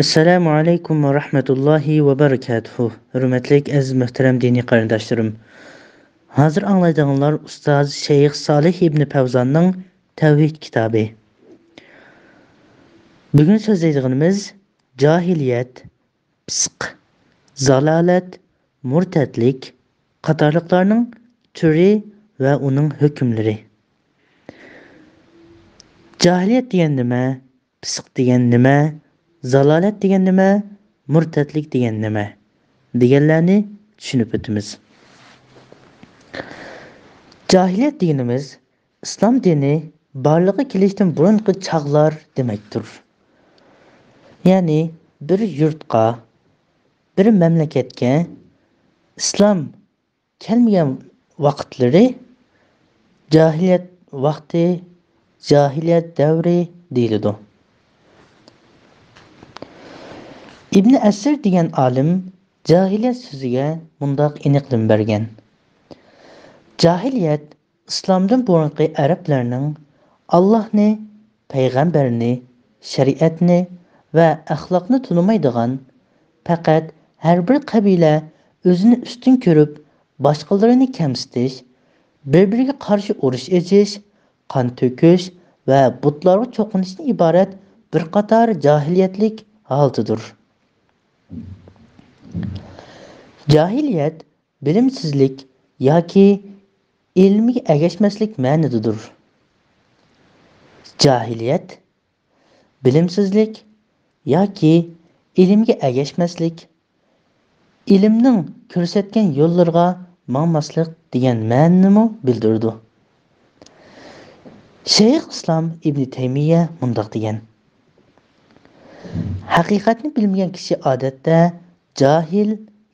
السلام عليكم ورحمة الله وبركاته. ھۆرمەتلىك ئەزىز مۆھتەرەم دىنىي قېرىنداشلىرىم. ھازىر ئاڭلايدىغانلار ئۇستاز شەيخ سالىھ ئىبنى پەۋزاننىڭ تەۋھىد كىتابى. بۈگۈن سۆزلەيدىغىنىمىز جاھىلىيەت، پىسق، زالالەت، مۇرتەتلىك قاتارلىقلارنىڭ تۈرى ۋە ئۇنىڭ ھۆكۈملىرى. جاھىلىيەت دېگەن نېمە؟ پىسق دېگەن نېمە؟ زالالەت دېگەن نېمە؟ مۇرتەتلىك دېگەن نېمە؟ دېگەنلەرنى چۈشىنىپ ئۆتىمىز. جاھىلىيەت دېگىنىمىز ئىسلام دىنى بارلىققا كېلىشتىن بۇرۇنقى چاغلار دېمەكتۇر. يەنى بىر يۇرتقا، بىر مەملىكەتكە ئىسلام كەلمىگەن ۋاقىتلىرى جاھىلىيەت ۋاقتى، جاھىلىيەت دەۋرى دېيىلىدۇ. ئىبن ئەسىر دېگەن ئالىم جاھىلىيەت سۆزىگە مۇنداق ئېنىقلىما بەرگەن: جاھىلىيەت ئىسلامدىن بۇرۇنقى ئەرەبلەرنىڭ ئاللاھنى، پەيغەمبەرنى، شەرىئەتنى ۋە ئەخلاقنى تونۇمايدىغان، پەقەت ھەر بىر قەبىلە ئۆزىنى ئۈستۈن كۆرۈپ، باشقىلىرىنى كەمسىتىش، بىر-بىرىگە قارشى ئۇرۇش ئېچىش، قان تۆكۈش ۋە بۇتلارغا چوقۇنۇشتىن ئىبارەت بىر قاتار جاھىلىيەتلىك ھالىتىدۇر. جاھىلىيەت بىلىمسىزلىك ياكى ئىلىمگە ئەگەشمەسلىك مەنىدىدۇر. جاھىلىيەت بىلىمسىزلىك ياكى ئىلىمگە ئەگەشمەسلىك، ئىلىمنىڭ كۆرسەتكەن يوللىرىغا ماڭماسلىق دېگەن مەنىنىمۇ بىلدۈرىدۇ. شەيخ ئىسلام ئىبنى تەيمىيە مۇنداق دېگەن: ھەقىقەتنى بىلمىگەن كىشى ئادەتتە جاھىل،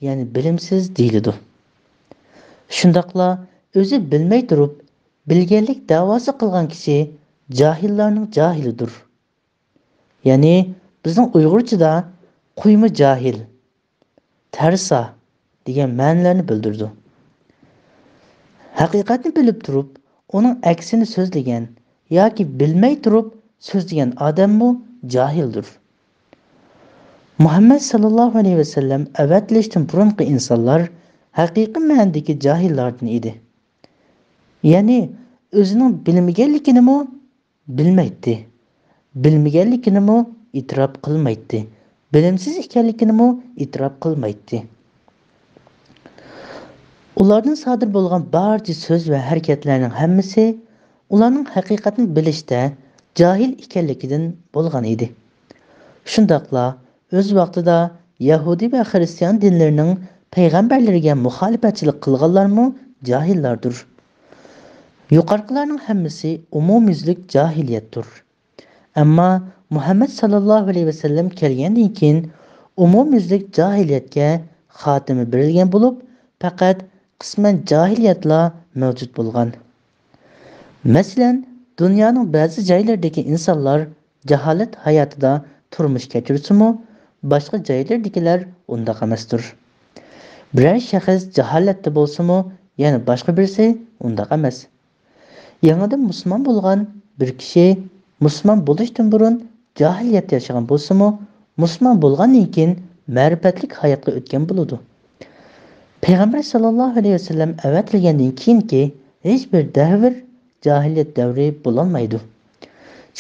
يەنى بىلىمسىز دېيىلىدۇ. شۇنداقلا ئۆزى بىلمەي تۇرۇپ بىلگەنلىك دەۋاسى قىلغان كىشى جاھىللارنىڭ جاھىلىدۇر. يەنى بىزنىڭ ئۇيغۇرچىدا قۇيما جاھىل، تەرسا دېگەن مەنىلەرنى بىلدۈرىدۇ. ھەقىقەتنى بىلىپ تۇرۇپ ئۇنىڭ ئەكسىنى سۆزلىگەن ياكى بىلمەي تۇرۇپ سۆزلىگەن ئادەممۇ جاھىلدۇر. مۇھەممەد ساللاللاھۇ ئەلەيھى ۋەسەللەم ئەۋەتىلىشتىن بۇرۇنقى ئىنسانلار ھەقىقىي مەنىدىكى جاھىللاردىن ئىدى. يەنى ئۆزىنىڭ بىلمىگەنلىكىنىمۇ بىلمەيتتى. بىلمىگەنلىكىنىمۇ ئېتىراپ قىلمايتتى. بىلىمسىز ئىكەنلىكىنىمۇ ئېتىراپ قىلمايتتى. ئۇلاردىن سادىر بولغان بارچە سۆز ۋە ھەرىكەتلەرنىڭ ھەممىسى ئۇلارنىڭ ھەقىقەتنى بىلىشتە جاھىل ئىكەنلىكىدىن بولغان ئىدى. شۇنداقلا ئۆز ۋاقتىدا يەھۇدىي ۋە خىرىستىيان دىنلىرىنىڭ پەيغەمبەرلىرىگە مۇخالىپەتچىلىك قىلغانلارمۇ جاھىللاردۇر. يۇقىرىقىلارنىڭ ھەممىسى ئومۇميۈزلۈك جاھىلىيەتتۇر. ئەمما مۇھەممەد ساللاللاھۇ ئەلەيھى ۋەسەللەم كەلگەندىن كېيىن ئومۇميۈزلۈك جاھىلىيەتكە خاتىمە بېرىلگەن بولۇپ، پەقەت قىسمەن جاھىلىيەتلا مەۋجۇت بولغان. مەسىلەن، دۇنيانىڭ بەزى جايلىرىدىكى ئىنسانلار جاھالەت ھاياتىدا تۇرمۇش كەچۈرسىمۇ، باشقا جايلىرىدىكىلەر ئۇنداق ئەمەستۇر. بىرەر شەخس جاھالەتتە بولسىمۇ، يەنە باشقا بىرسى ئۇنداق ئەمەس. يېڭىدىن مۇسۇلمان بولغان بىر كىشى مۇسۇلمان بولۇشتىن بۇرۇن جاھىلىيەتتە ياشىغان بولسىمۇ، مۇسۇلمان بولغاندىن كېيىن مەرىپەتلىك ھاياتقا ئۆتكەن بولىدۇ. پەيغەمبەر ساللاللاھۇ ئەلەيھى ۋەسەللەم ئەۋەتىلگەندىن كېيىنكى ھېچبىر دەۋر جاھىلىيەت دەۋرى بولالمايدۇ.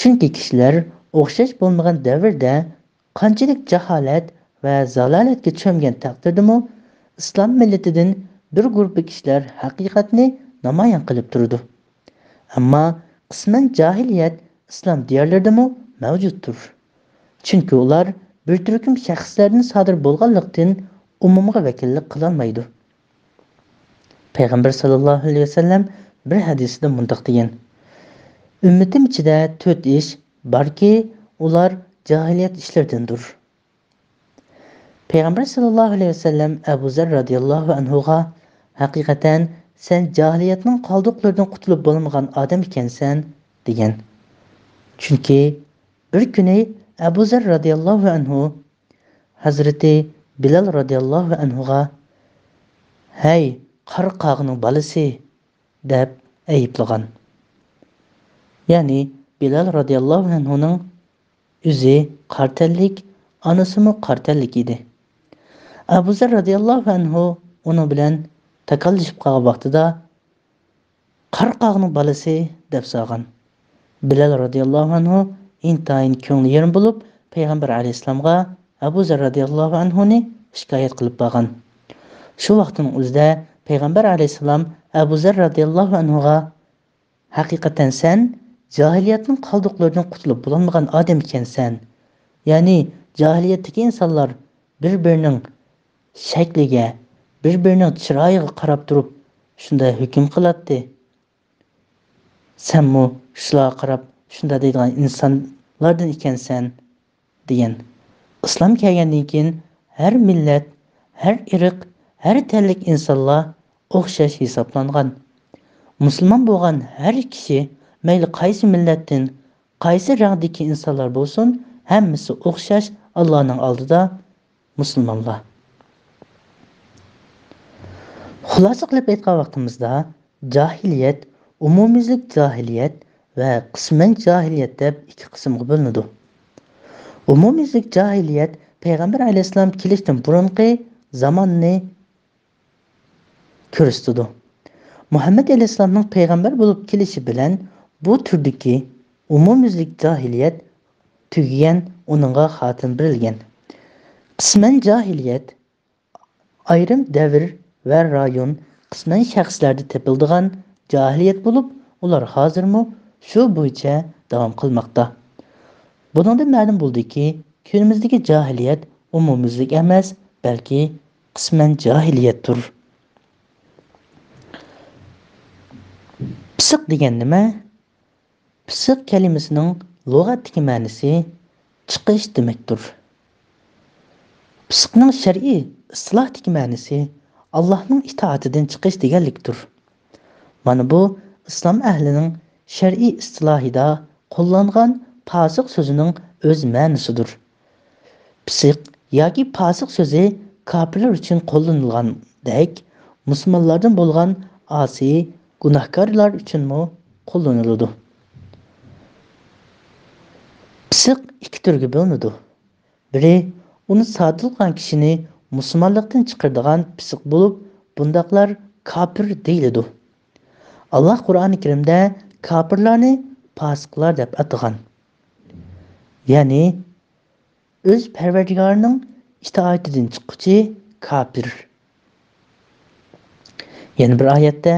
چۈنكى كىشىلەر ئوخشاش بولمىغان دەۋردە قانچىلىك جاھالەت ۋە زالالەتكە چۆمگەن تەقدىردىمۇ، ئىسلام مىللىتىدىن بىر گۇرۇپپا كىشىلەر ھەقىقەتنى نامايان قىلىپ تۇرىدۇ. ئەمما قىسمەن جاھىلىيەت ئىسلام دىيارلىرىدىمۇ مەۋجۇتتۇر. چۈنكى ئۇلار بىر تۈركۈم شەخسلەردىن سادىر بولغانلىقتىن، ئومۇمغا ۋەكىللىك قىلالمايدۇ. پەيغەمبەر ساللاللاھۇ ئەلەيھى ۋەسەللەم بىر ھەدىسىدە مۇنداق دېگەن: ئۈممىتىم ئىچىدە تۆت ئىش باركى، ئۇلار جاھىلىيەت ئىشلىرىدىندۇر. پەيغەمبەر ساللاللاھۇ ئەلەيھى ۋەسەللەم ئەبۇ زەر رازىياللاھۇ ئەنھۇغا، ھەقىقەتەن سەن جاھىلىيەتنىڭ قالدۇقلىرىدىن قۇتۇلۇپ بولمىغان ئادەم ئىكەنسەن، دېگەن. چۈنكى بىر كۈنى ئەبۇ زەر رازىياللاھۇ ئەنھۇ ھەزرىتى بىلال رازىياللاھۇ ئەنھۇغا، ھەي، قارا قاغىنىڭ بالىسى، دەپ ئەيىبلىغان. يەنى بىلال رازىياللاھۇ ئەنھۇنىڭ ئۆزى قارا تەنلىك، ئانىسىمۇ قارا تەنلىك ئىدى. ئەبۇ زەر رازىياللاھۇ ئەنھۇ ئۇنىڭ بىلەن تاكاللىشىپ قالغان ۋاقتىدا، قارا قاغنىڭ بالىسى، دەپ سالغان. بىلال رازىياللاھۇ ئەنھۇ ئىنتايىن كۆڭلى يېرىم بولۇپ، پەيغەمبەر ئەلەيھىسسالامغا ئەبۇ زەر رازىياللاھۇ ئەنھۇنى شىكايەت قىلىپ بارغان. شۇ ۋاقىتنىڭ ئۆزىدە پەيغەمبەر ئەلەيھىسسالام ئەبۇ زەر رازىياللاھۇ ئەنھۇغا، ھەقىقەتەن سەن جاھىلىيەتنىڭ قالدۇقلىرىدىن قۇتۇلۇپ بولالمىغان ئادەم ئىكەنسەن. يەنى جاھىلىيەتتىكى ئىنسانلار بىر-بىرىنىڭ شەكلىگە، بىر-بىرىنىڭ چىرايىغا قاراپ تۇرۇپ شۇنداق ھۆكۈم قىلاتتى. سەنمۇ شۇلارغا قاراپ شۇنداق دەيدىغان ئىنسانلاردىن ئىكەنسەن، دېگەن. ئىسلام كەلگەندىن كېيىن ھەر مىللەت، ھەر ئىرق، ھەر تەنلىك ئىنسانلار ئوخشاش ھېسابلانغان. مۇسۇلمان بولغان ھەر كىشى، مەيلى قايسى مىللەتتىن، قايسى رەڭدىكى ئىنسانلار بولسۇن، ھەممىسى ئوخشاش ئاللانىڭ ئالدىدا مۇسۇلمانلار. خۇلاسە قىلىپ ئېيتقان ۋاقتىمىزدا، جاھىلىيەت ئومۇميۈزلۈك جاھىلىيەت ۋە قىسمەن جاھىلىيەت دەپ ئىككى قىسىمغا بۆلۈنىدۇ. ئومۇميۈزلۈك جاھىلىيەت پەيغەمبەر ئەلەيھىسسالام كېلىشتىن بۇرۇنقى زاماننى كۆرسىتىدۇ. مۇھەممەد ئەلەيھىسسالامنىڭ پەيغەمبەر بولۇپ كېلىشى بىلەن بۇ تۈردىكى ئومۇميۈزلۈك جاھىلىيەت تۈگىگەن، ئۇنىڭغا خاتىمە بېرىلگەن. قىسمەن جاھىلىيەت ئايرىم دەۋر ۋە رايون، قىسمەن شەخسلەردە تېپىلىدىغان جاھىلىيەت بولۇپ، ئۇلار ھازىرمۇ شۇ بويىچە داۋام قىلماقتا. بۇنىڭدىن مەلۇم بولدىكى، كۈنىمىزدىكى جاھىلىيەت ئومۇميۈزلۈك ئەمەس، بەلكى قىسمەن جاھىلىيەتتۇر. پىسىق دېگەن نېمە؟ پىسىق كەلىمىسىنىڭ لۇغەتتىكى مەنىسى چىقىش دېمەكتۇر. پىسىقنىڭ شەرئىي ئىستىلاھتىكى مەنىسى ئاللاھنىڭ ئىتائىتىدىن چىقىش دېگەنلىكتۇر. مانا بۇ ئىسلام ئەھلىنىڭ شەرئىي ئىستىلاھىدا قوللانغان پاسىق سۆزىنىڭ ئۆز مەنىسىدۇر. پىسىق ياكى پاسىق سۆزى كاپىرلار ئۈچۈن قوللىنىلغاندەك، مۇسۇلمانلاردىن بولغان ئاسىي، گۇناھكارلار ئۈچۈنمۇ قوللىنىلىدۇ. پىسىق ئىككى تۈرگە بۆلۈنىدۇ. بىرى، ئۇنى سادىر قىلغان كىشىنى مۇسۇلمانلىقتىن چىقىرىدىغان پىسىق بولۇپ، بۇنداقلار كاپىر دېيىلىدۇ. ئاللاھ قۇرئانى كەرىمدە كاپىرلارنى پاسىقلار دەپ ئاتىغان. يەنى، ئۆز پەرۋەردىگارىنىڭ ئىتائىتىدىن چىققۇچى كاپىر. يەنە بىر ئايەتتە،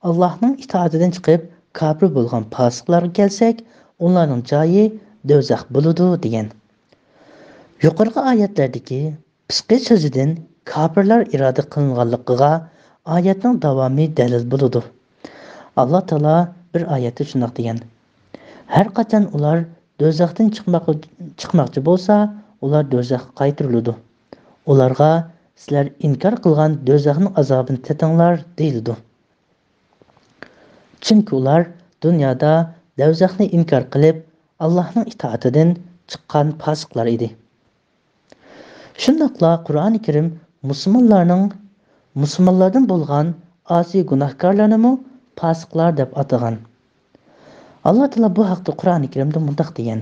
ئاللاھنىڭ ئىتائىتىدىن چىقىپ، كاپىر بولغان پاسىقلارغا كەلسەك، ئۇلارنىڭ جايى دوزاخ بولىدۇ، دېگەن. يۇقىرىقى ئايەتلەردىكى پىسقى سۆزىدىن كاپىرلار ئىرادە قىلىنغانلىقىغا ئايەتنىڭ داۋامى دەلىل بولىدۇ. ئاللاھ تائالا بىر ئايەتتە شۇنداق دېگەن: ھەر قاچان ئۇلار دوزاختىن چىقماق-، چىقماقچى بولسا، ئۇلار دوزاخقا قايتۇرۇلىدۇ. ئۇلارغا، سىلەر ئىنكار قىلغان دوزاخنىڭ ئازابىنى تېتىڭلار، دېيىلىدۇ. چۈنكى ئۇلار دۇنيادا دوزاخنى ئىنكار قىلىپ، ئاللاھنىڭ ئىتائىتىدىن چىققان پاسىقلار ئىدى. شۇنداقلا قۇرئانى كەرىم مۇسۇلمانلارنىڭ، مۇسۇلمانلاردىن بولغان ئاسىي گۇناھكارلارنىمۇ پاسىقلار دەپ ئاتىغان. ئاللا تائالا بۇ ھەقتە قۇرئانى كەرىمدە مۇنداق دېگەن: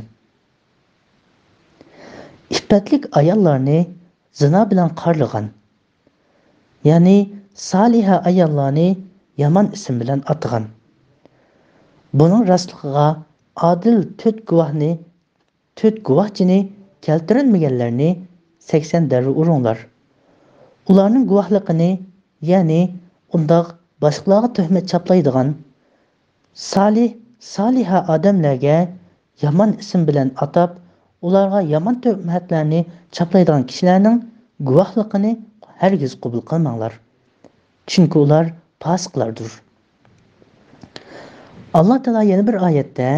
ئىپپەتلىك ئاياللارنى زىنا بىلەن قارلىغان، يەنى سالىھە ئاياللارنى يامان ئىسىم بىلەن ئاتىغان. بۇنىڭ راستلىقىغا ئادىل تۆت گۇۋاھنى، تۆت گۇۋاھچىنى كەلتۈرەلمىگەنلەرنى سەكسەن دەررە ئۇرۇڭلار. ئۇلارنىڭ گۇۋاھلىقىنى، يەنى ئۇنداق باشقىلارغا تۆھمەت چاپلايدىغان، سالىھ، سالىھە ئادەملەرگە يامان ئىسىم بىلەن ئاتاپ، ئۇلارغا يامان تۆھمەتلەرنى چاپلايدىغان كىشىلەرنىڭ گۇۋاھلىقىنى ھەرگىز قوبۇل قىلماڭلار. چۈنكى ئۇلار پاسىقلاردۇر. ئاللا تائالا يەنە بىر ئايەتتە،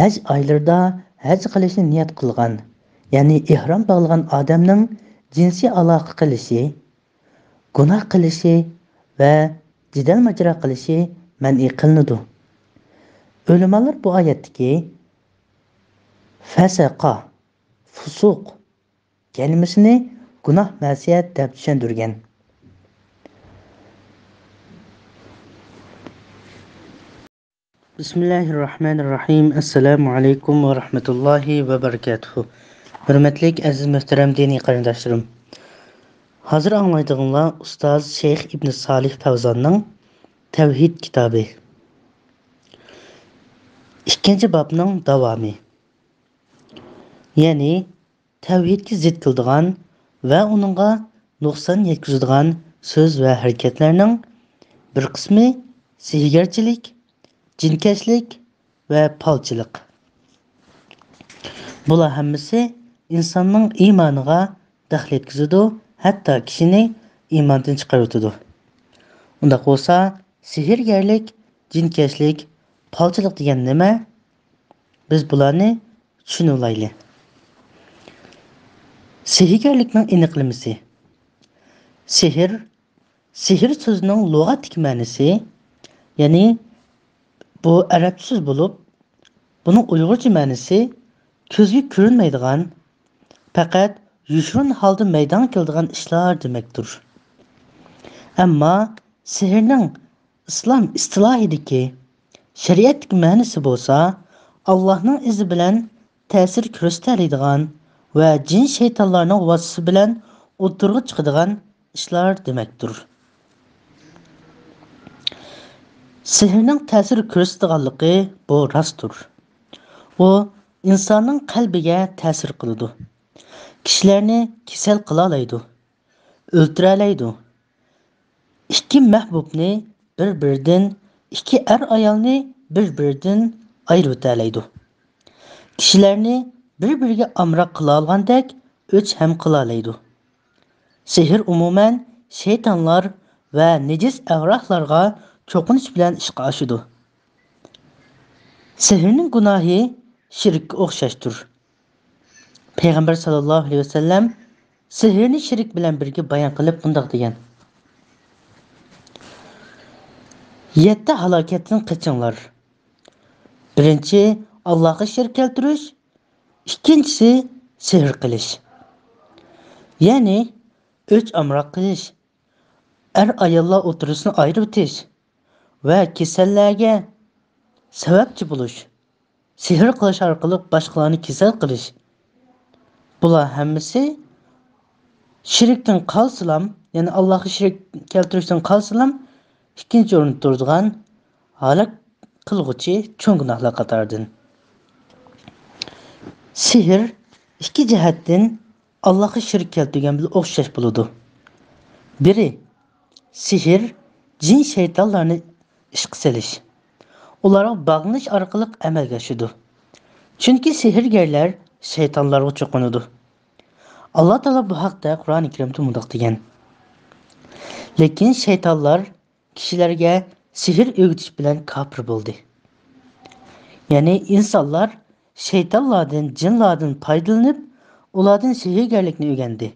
ھەج ئايلىرىدا ھەج قىلىشنى نىيەت قىلغان، يەنى ئېھرام باغلىغان ئادەمنىڭ جىنسىي ئالاقە قىلىشى، گۇناھ قىلىشى ۋە جېدەل-ماجىرا قىلىشى مەنئى قىلىنىدۇ. ئۆلىمالار بۇ ئايەتتىكى فەسەقە، فۇسۇق، كەلىمىسىنى گۇناھ، مەسىيەت دەپ چۈشەندۈرگەن. بىسمىللاھىررەھمانىررەھىم. ئەسسالامۇ ئەلەيكۇم ۋە رەھمەتۇللاھى ۋە بەرىكاتۇھۇ. ھۆرمەتلىك، ئەزىز، مۆھتەرەم دىنىي قېرىنداشلىرىم. ھازىر ئاڭلايدىغانلار ئۇستاز شەيخ ئىبنى سالىھ فەۋزاننىڭ تەۋھىد كىتابى. ئىككىنچى بابنىڭ داۋامى. يەنى تەۋھىدكە زىت كېلىدىغان ۋە ئۇنىڭغا نۇقسان يەتكۈزىدىغان سۆز ۋە ھەرىكەتلەرنىڭ بىر قىسمى سېھىرگەرچىلىك، جىنكەشلىك ۋە پالچىلىق. بۇلار ھەممىسى ئىنساننىڭ ئىمانىغا دەخلى يەتكۈزىدۇ، ھەتتا كىشىنى ئىماندىن چىقىرىۋېتىدۇ. ئۇنداق بولسا، سېھىرگەرلىك، جىنكەشلىك، پالچىلىق دېگەن نېمە؟ بىز بۇلارنى چۈشىنىۋالايلى. سېھىرگەرلىكنىڭ ئېنىقلىمىسى. سېھىر، سېھىر سۆزىنىڭ لۇغەتتىكى مەنىسى، يەنى بۇ ئەرەبچە سۆز بولۇپ، بۇنىڭ ئۇيغۇرچە مەنىسى كۆزگە كۆرۈنمەيدىغان، پەقەت يوشۇرۇن ھالدا مەيدانغا كېلىدىغان ئىشلار دېمەكتۇر. ئەمما سېھىرنىڭ ئىسلام ئىستىلاھىدىكى، شەرىئەتتىكى مەنىسى بولسا، ئاللاھنىڭ ئىزنى بىلەن تەسىر كۆرسىتەلەيدىغان ۋە جىن-شەيتانلارنىڭ ۋاسىتىسى بىلەن ئوتتۇرىغا چىقىدىغان ئىشلار دېمەكتۇر. سېھىرنىڭ تەسىر كۆرسىتىدىغانلىقى بۇ راستتۇر. ئۇ ئىنساننىڭ قەلبىگە تەسىر قىلىدۇ. كىشىلەرنى كېسەل قىلالايدۇ، ئۆلتۈرەلەيدۇ. ئىككى مەھبۇبنى بىر-بىرىدىن، ئىككى ئەر-ئايالنى بىر-بىرىدىن ئايرىۋېتەلەيدۇ. كىشىلەرنى بىر-بىرىگە ئامراق قىلالىغاندەك ئۆچ ھەم قىلالايدۇ. سېھىر ئومۇمەن شەيتانلار ۋە نىجىس ئەۋراھلارغا چوقۇنۇش بىلەن ئىشقا ئاشىدۇ. سېھىرنىڭ گۇناھى شىرككە ئوخشاشتۇر. پەيغەمبەر ساللاللاھۇ ئەلەيھى ۋەسەللەم سېھىرنى شىرك بىلەن بىرگە بايان قىلىپ مۇنداق دېگەن: يەتتە ھالاكەتتىن قېچىڭلار. بىرىنچى، ئاللاھقا شىرك كەلتۈرۈش، ئىككىنچىسى، سېھىر قىلىش. يەنى ئۆچ-ئامراق قىلىش، ئەر-ئاياللار ئوتتۇرىسىنى ئايرىۋېتىش ۋە كېسەللەرگە سەۋەبچى بولۇش، سېھىر قىلىش ئارقىلىق باشقىلارنى كېسەل قىلىش. بۇلار ھەممىسى شىركتىن قالسىلام، يەنى ئاللاھقا شىرك كەلتۈرۈشتىن قالسىلام، ئىككىنچى ئورۇندا تۇرىدىغان ھالاك قىلغۇچى چوڭ گۇناھلار قاتارىدىن. سېھىر ئىككى جەھەتتىن ئاللاھقا شېرىك كەلتۈرگەن بىلەن ئوخشاش بولىدۇ. بىرى، سېھىر جىن-شەيتانلارنى ئىشقا سېلىش، ئۇلارغا باغلىنىش ئارقىلىق ئەمەلگە ئاشىدۇ. چۈنكى سېھىرگەرلەر شەيتانلارغا چوقۇنىدۇ. ئاللا تائالا بۇ ھەقتە قۇرئانى كەرىمدە مۇنداق دېگەن: لېكىن شەيتانلار كىشىلەرگە سېھىر ئۆگىتىش بىلەن كاپىر بولدى. يەنى ئىنسانلار شەيتانلاردىن، جىنلاردىن پايدىلىنىپ، ئۇلاردىن سېھىرگەرلىكنى ئۆگەندى.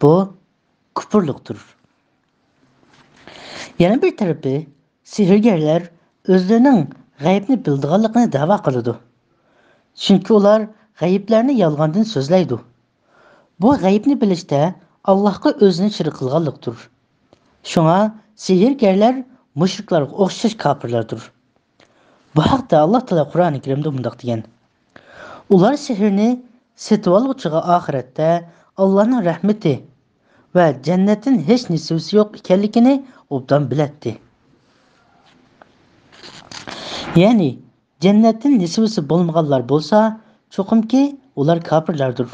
بۇ كۇپۇرلۇقتۇر. يەنە بىر تەرىپى، سېھىرگەرلەر ئۆزلىرىنىڭ غەيىبنى بىلىدىغانلىقىنى دەۋا قىلىدۇ. چۈنكى ئۇلار غەيىبلەرنى يالغاندىن سۆزلەيدۇ. بۇ غەيىبنى بىلىشتە ئاللاھقا ئۆزىنى شېرىك قىلغانلىقتۇر. شۇڭا سېھىرگەرلەر مۇشرىكلارغا ئوخشاش كاپىرلاردۇر. بۇ ھەقتە ئاللا تائالا قۇرئانى كەرىمدە مۇنداق دېگەن: ئۇلار سېھىرنى سېتىۋالغۇچىغا ئاخىرەتتە ئاللانىڭ رەھمىتى ۋە جەننەتتىن ھېچ نېسىۋىسى يوق ئىكەنلىكىنى ئوبدان بىلەتتى. يەنى، جەننەتتىن نېسىۋىسى بولمىغانلار بولسا، چوقۇمكى ئۇلار كاپىرلاردۇر.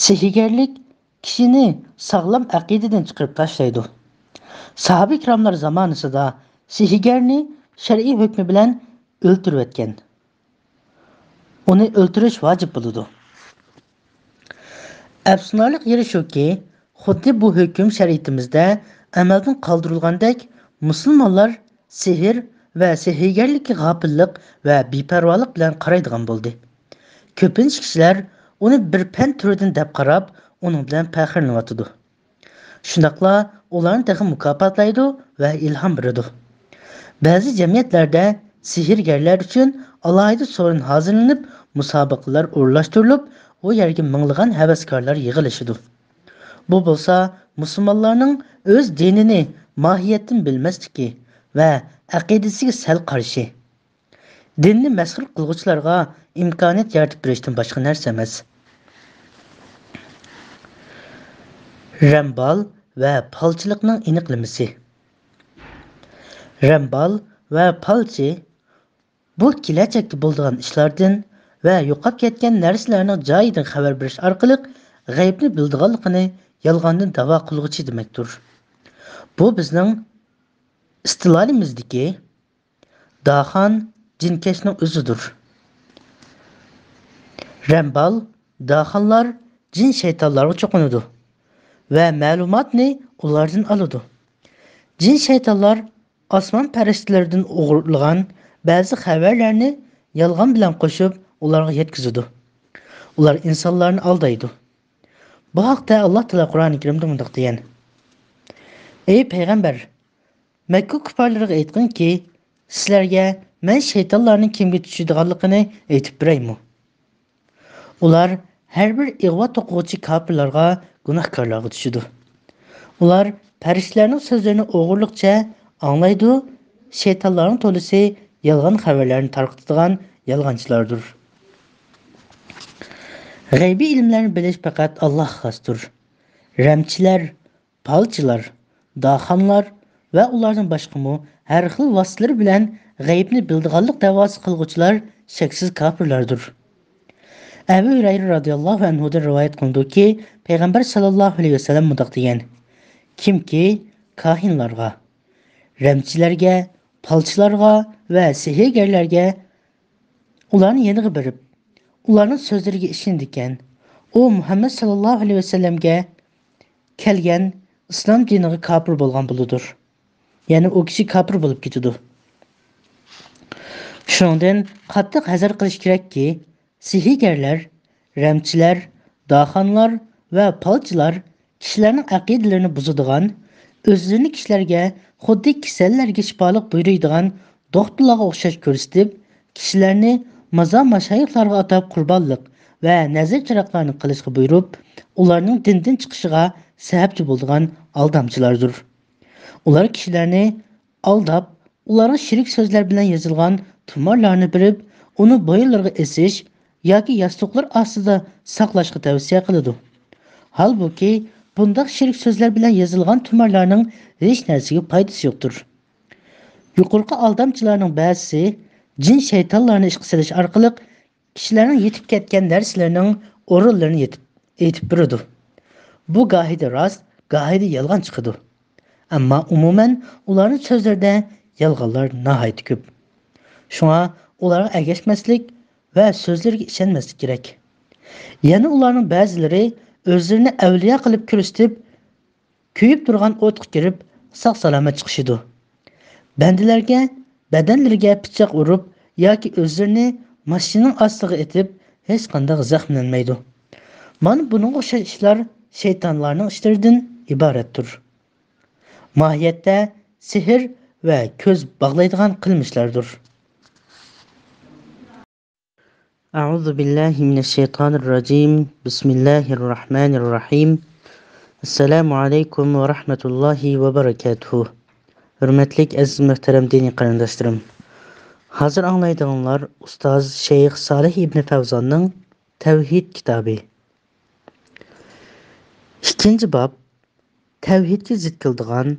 سېھىرگەرلىك كىشىنى ساغلام ئەقىدىدىن چىقىرىپ تاشلايدۇ. ساھابە كىراملار زامانىسىدا سېھىرگەرنى شەرئىي ھۆكمى بىلەن ئۆلتۈرۈۋەتكەن. ئۇنى ئۆلتۈرۈش ۋاجىپ بولىدۇ. ئەپسۇسلىنارلىق يېرى شۇكى، خۇددى بۇ ھۆكۈم شەرىئىتىمىزدە ئەمەلدىن قالدۇرۇلغاندەك، مۇسۇلمانلار سېھىر ۋە سېھىرگەرلىككە غاپىللىق ۋە بىپەرۋالىق بىلەن قارايدىغان بولدى. كۆپىنچە كىشىلەر ئۇنى بىر پەن تۈرىدىن دەپ قاراپ، ئۇنىڭ بىلەن پەخىرلىنىۋاتىدۇ. شۇنداقلا ئۇلارنى تېخى مۇكاپاتلايدۇ ۋە ئىلھام بېرىدۇ. بەزى جەمئىيەتلەردە سېھىرگەرلەر ئۈچۈن ئالاھىدە سورۇن ھازىرلىنىپ، مۇسابىقىلەر ئورۇنلاشتۇرۇلۇپ، ئۇ يەرگە مىڭلىغان ھەۋەسكارلار يىغىلىشىدۇ. بۇ بولسا مۇسۇلمانلارنىڭ ئۆز دىنىنى ماھىيەتتىن بىلمەسلىكى ۋە ئەقىدىسىگە سەل قارشى. دىننى مەسخىرە قىلغۇچىلارغا ئىمكانىيەت يارىتىپ بېرىشتىن باشقا نەرسە ئەمەس. رەمبال ۋە پالچىلىقنىڭ ئېنىقلىمىسى. رەمبال ۋە پالچى بۇ كېلەچەكتە بولىدىغان ئىشلاردىن ۋە يوقاپ كەتكەن نەرسىلەرنىڭ جايىدىن خەۋەر بېرىش ئارقىلىق غەيىبنى بىلىدىغانلىقىنى يالغاندىن دەۋا قىلغۇچى دېمەكتۇر. بۇ بىزنىڭ ئىستىلالىمىزدىكى داخان جىنكەشنىڭ ئۆزىدۇر. رەمبال، داخانلار جىن-شەيتانلارغا چوقۇنىدۇ ۋە مەلۇماتنى ئۇلاردىن ئالىدۇ. جىن-شەيتانلار ئاسمان پەرىشتىلىرىدىن ئوغرىلىغان بەزى خەۋەرلەرنى يالغان بىلەن قوشۇپ ئۇلارغا يەتكۈزىدۇ. ئۇلار ئىنسانلارنى ئالدايدۇ. بۇ ھەقتە ئاللا تائالا قۇرئانى كەرىمدە مۇنداق دېگەن: ئەي پەيغەمبەر، مەككە كۇپپارلىرىغا ئېيتقىنكى، سىلەرگە مەن شەيتانلارنىڭ كىمگە چۈشىدىغانلىقىنى ئېيتىپ بېرەيمۇ؟ ئۇلار ھەر بىر ئىغۋا توقۇغۇچى كاپىرلارغا، گۇناھكارلارغا چۈشىدۇ. ئۇلار پەرىشتىلەرنىڭ سۆزلىرىنى ئوغرىلىقچە ئاڭلايدۇ، شەيتانلارنىڭ تولىسى يالغان خەۋەرلەرنى تارقىتىدىغان يالغانچىلاردۇر. غەيبىي ئىلىملەرنى بىلىش پەقەت ئاللاھقا خاستۇر. رەمچىلەر، پالچىلار، داخانلار ۋە ئۇلاردىن باشقىمۇ ھەر خىل ۋاسىتىلىرى بىلەن غەيىبنى بىلىدىغانلىق دەۋاسى قىلغۇچىلار شەكسىز كاپىرلاردۇر. ئەبۇ ھۇرەيرە رازىياللاھۇ ئەنھۇدىن رىۋايەت قىلىنىدۇكى، پەيغەمبەر ساللاللاھۇ ئەلەيھى ۋەسەللەم مۇنداق دېگەن: كىمكى كاھىنلارغا، رەمچىلەرگە، پالچىلارغا ۋە سېھىرگەرلەرگە ئۇلارنىڭ يېنىغا بېرىپ، ئۇلارنىڭ سۆزلىرىگە ئىشىنىدىكەن، ئۇ مۇھەممەد ساللاللاھۇ ئەلەيھى ۋەسەللەمگە كەلگەن ئىسلام دىنىغا كاپىر بولغان بولىدۇ. يەنى ئۇ كىشى كاپىر بولۇپ كېتىدۇ. شۇنىڭدىن قاتتىق ھەزەر قىلىش كېرەككى، سېھىرگەرلەر، رەمچىلەر، داخانلار ۋە پالچىلار كىشىلەرنىڭ ئەقىدىلىرىنى بۇزىدىغان، ئۆزلىرىنى كىشىلەرگە خۇددى كېسەللەرگە شىپالىق بۇيرۇيدىغان دوختۇرلارغا ئوخشاش كۆرسىتىپ، كىشىلەرنى مازار ماشايىخلارغا ئاتاپ قۇربانلىق ۋە نەزىر چىراغلارنى قىلىشقا بۇيرۇپ، ئۇلارنىڭ دىندىن چىقىشىغا سەۋەبچى بولىدىغان ئالدامچىلاردۇر. ئۇلار كىشىلەرنى ئالداپ، ئۇلارغا شېرىك سۆزلەر بىلەن يېزىلغان تۇمارلارنى بېرىپ، ئۇنى بويۇنلىرىغا ئېسىش ياكى ياستۇقلار ئاستىدا ساقلاشقا تەۋسىيە قىلىدۇ. ھالبۇكى، بۇنداق شېرىك سۆزلەر بىلەن يېزىلغان تۇمارلارنىڭ ھېچ نەرسىگە پايدىسى يوقتۇر. يۇقىرىقى ئالدامچىلارنىڭ بەزىسى جىن-شەيتانلارنى ئىشقا سېلىش ئارقىلىق كىشىلەرنىڭ يىتىپ كەتكەن نەرسىلىرىنىڭ ئورۇنلىرىنى يېتىپ، ئېيتىپ بېرىدۇ. بۇ گاھىدا راست، گاھىدا يالغان چىقىدۇ. ئەمما ئومۇمەن ئۇلارنىڭ سۆزلىرىدە يالغانلار ناھايىتى كۆپ. شۇڭا ئۇلارغا ئەگەشمەسلىك ۋە سۆزلىرىگە ئىشەنمەسلىك كېرەك. يەنە ئۇلارنىڭ بەزىلىرى ئۆزلىرىنى ئەۋلىيا قىلىپ كۆرسىتىپ، كۆيۈپ تۇرغان ئوتقا كىرىپ، ساق-سالامەت چىقىشىدۇ. بەندىلەرگە، بەدەنلىرىگە پىچاق ئۇرۇپ ياكى ئۆزلىرىنى ماشىنىنىڭ ئاستىغا ئېتىپ، ھېچقانداق زەخىملەنمەيدۇ. مانا بۇنىڭغا ئوخشاش ئىشلار شەيتانلارنىڭ ئىشلىرىدىن ئىبارەتتۇر. ماھىيەتتە سېھىر ۋە كۆز باغلايدىغان قىلمىشلاردۇر. أعوذ بالله من الشيطان الرجيم. بسم الله الرحمن الرحيم. السلام عليكم ورحمة الله وبركاته. ھۆرمەتلىك ئەزىز مۆھتەرەم دىنىي قېرىنداشلىرىم! ھازىر ئاڭلايدىغانلار ئۇستاز شەيخ سالىھ ئىبنى فەۋزاننىڭ تەۋھىد كىتابى. ئىككىنچى باب، تەۋھىدكە زىت كېلىدىغان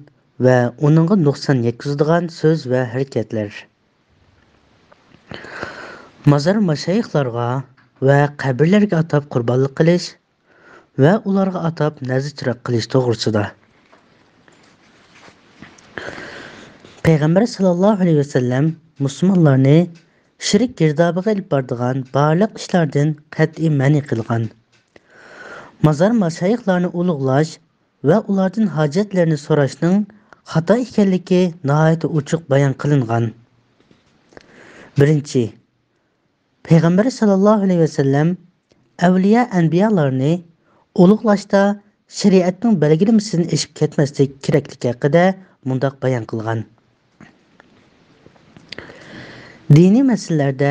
ۋە ئۇنىڭغا نۇقسان يەتكۈزىدىغان سۆز ۋە ھەرىكەتلەر. مازار مەشايىخلارغا ۋە قەبرىلەرگە ئاتاپ قۇربانلىق قىلىش ۋە ئۇلارغا ئاتاپ نەزىر چىراغ قىلىش توغرىسىدا. پەيغەمبەر ساللاللاھۇ ئەلەيھى ۋەسەللەم مۇسۇلمانلارنى شىرك گىردابىغا ئېلىپ بارىدىغان بارلىق ئىشلاردىن قەتئىي مەنئى قىلغان. مازار مەشايىخلارنى ئۇلۇغلاش ۋە ئۇلاردىن ھاجەتلىرىنى سوراشنىڭ خاتا ئىكەنلىكى ناھايىتى ئوچۇق بايان قىلىنغان. بىرىنچى، پەيغەمبەر ساللاللاھۇ ئەلەيھى ۋەسەللەم ئەۋلىيا ئەنبىيالارنى ئۇلۇغلاشتا شەرىئەتنىڭ بەلگىلىمىسىدىن ئېشىپ كەتمەسلىك كېرەكلىكى ھەققىدە مۇنداق بايان قىلغان: دىنىي مەسىلىلەردە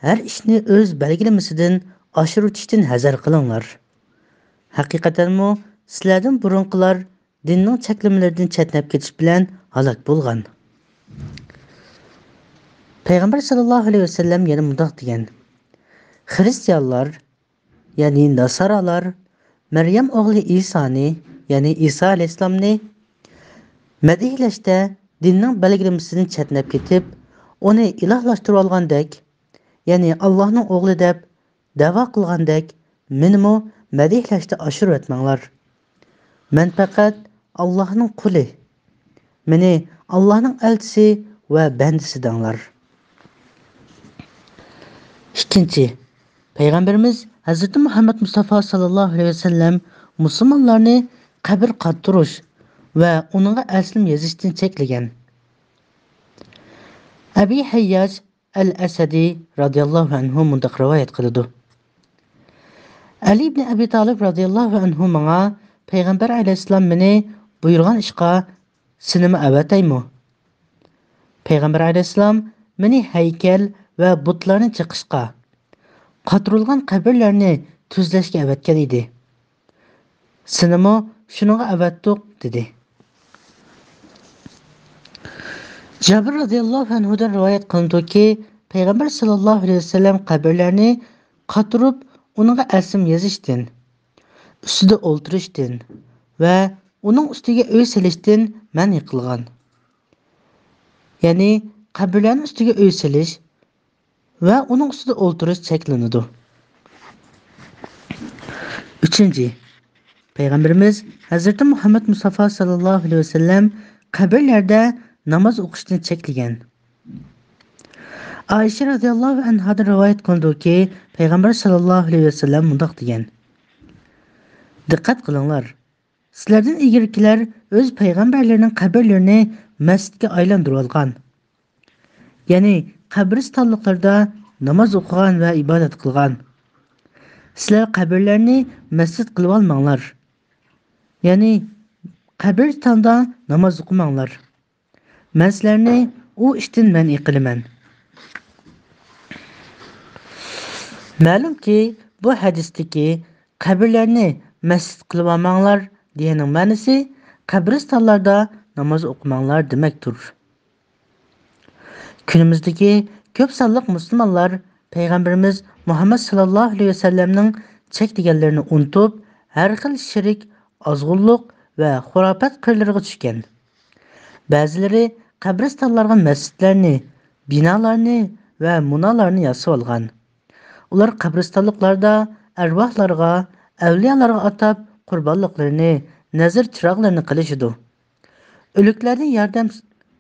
ھەر ئىشنى ئۆز بەلگىلىمىسىدىن ئاشۇرۇۋېتىشتىن ھەزەر قىلىڭلار. ھەقىقەتەنمۇ سىلەردىن بۇرۇنقىلار دىننىڭ چەكلىمىلىرىدىن چەتنەپ كېتىش بىلەن ھالاك بولغان. پەيغەمبەر ساللاللاھۇ ئەلەيھى ۋەسەللەم يەنە مۇنداق دېگەن: خىرىستىيانلار، يەنى ناسارالار مەريەم ئوغلى ئىسانى، يەنى ئىسا ئەلەيھىسسالامنى مەدھىيلەشتە دىننىڭ بەلگىلىمىسىدىن چەتنەپ كېتىپ، ئۇنى ئىلاھلاشتۇرۇۋالغاندەك، يەنى ئاللاھنىڭ ئوغلى دەپ دەۋا قىلغاندەك، مېنىمۇ مەدھىيلەشتە ئاشۇرۇۋەتمەڭلار. مەن پەقەت ئاللاھنىڭ قۇلى، مېنى ئاللاھنىڭ ئەلچىسى ۋە بەندىسى دەڭلار. ئىككىنچى، پەيغەمبىرىمىز ھەزرىتى مۇھەممەد مۇستافا ساللاللاھۇ ئەلەيھى ۋەسەللەم مۇسۇلمانلارنى قەبرە قاتۇرۇش ۋە ئۇنىڭغا ئەسلىمە يېزىشتىن چەكلىگەن. ئەبى ھەيياج ئەل ئەسەدى رازىياللاھۇ ئەنھۇ مۇنداق رىۋايەت قىلىدۇ: ئەلى ئىبنى ئەبى تالىپ رازىياللاھۇ ئەنھۇ ماڭا، پەيغەمبەر ئەلەيھىسسالام مېنى بۇيرۇغان ئىشقا سېنىمۇ ئەۋەتەيمۇ؟ پەيغەمبەر ئەلەيھىسسالام مېنى ھەيكەل ۋە بۇتلارنى چېقىشقا، قاتۇرۇلغان قەبرىلەرنى تۈزلەشكە ئەۋەتكەن ئىدى. سېنىمۇ شۇنىڭغا ئەۋەتتۇق، دېدى. جابىر رازىياللاھۇ ئەنھۇدىن رىۋايەت قىلىنىدۇكى، پەيغەمبەر ساللاللاھۇ ئەلەيھى ۋەسەللەم قەبرىلەرنى قاتۇرۇپ، ئۇنىڭغا ئەسلىمە يېزىشتىن، ئۈستىدە ئولتۇرۇشتىن ۋە ئۇنىڭ ئۈستىگە ئۆي سېلىشتىن مەنئى قىلغان. يەنى قەبرىلەرنىڭ ئۈستىگە ئۆي سېلىش ۋە ئۇنىڭ ئۈستىدە ئولتۇرۇش چەكلىنىدۇ. ئۈچىنچى، پەيغەمبىرىمىز ھەزرىتى مۇھەممەد مۇستافا ساللاللاھۇ ئەلەيھى ۋەسەللەم قەبرىلەردە ناماز ئوقۇشتىن چەكلىگەن. ئائىشە رازىياللاھۇ ئەنھادىن رىۋايەت قىلىنىدۇكى، پەيغەمبەر ساللاللاھۇ ئەلەيھى ۋەسەللەم مۇنداق دېگەن: دىققەت قىلىڭلار، سىلەردىن ئىلگىرىكىلەر ئۆز پەيغەمبەرلىرىنىڭ قەبرىلىرىنى مەسچىتكە ئايلاندۇرۇۋالغان. يەنى قەبرىستانلىقلاردا ناماز ئوقۇغان ۋە ئىبادەت قىلغان. سىلەر قەبرىلەرنى مەسچىت قىلىۋالماڭلار. يەنى قەبرىستاندا ناماز ئوقۇماڭلار. مەن سىلەرنى ئۇ ئىشتىن مەنئى قىلىمەن. مەلۇمكى، بۇ ھەدىستىكى «قەبرىلەرنى مەسچىت قىلىۋالماڭلار» دېگەننىڭ مەنىسى «قەبرىستانلاردا ناماز ئوقۇماڭلار» دېمەكتۇر. كۈنىمىزدىكى كۆپ سانلىق مۇسۇلمانلار پەيغەمبىرىمىز مۇھەممەد ساللاللاھۇ ئەلەيھى ۋەسەللەمنىڭ چەكلىگەنلىرىنى ئۇنتۇپ، ھەر خىل شىرك، ئازغۇنلۇق ۋە خۇراپات قىرلىرىغا چۈشكەن. بەزىلىرى قەبرىستانلارغا مەسچىتلەرنى، بىنالارنى ۋە مۇنارلارنى ياسىۋالغان. ئۇلار قەبرىستانلىقلاردا ئەرۋاھلارغا، ئەۋلىيالارغا ئاتاپ قۇربانلىقلىرىنى، نەزىر چىراغلىرىنى قىلىشىدۇ. ئۆلۈكلەردىن ياردەم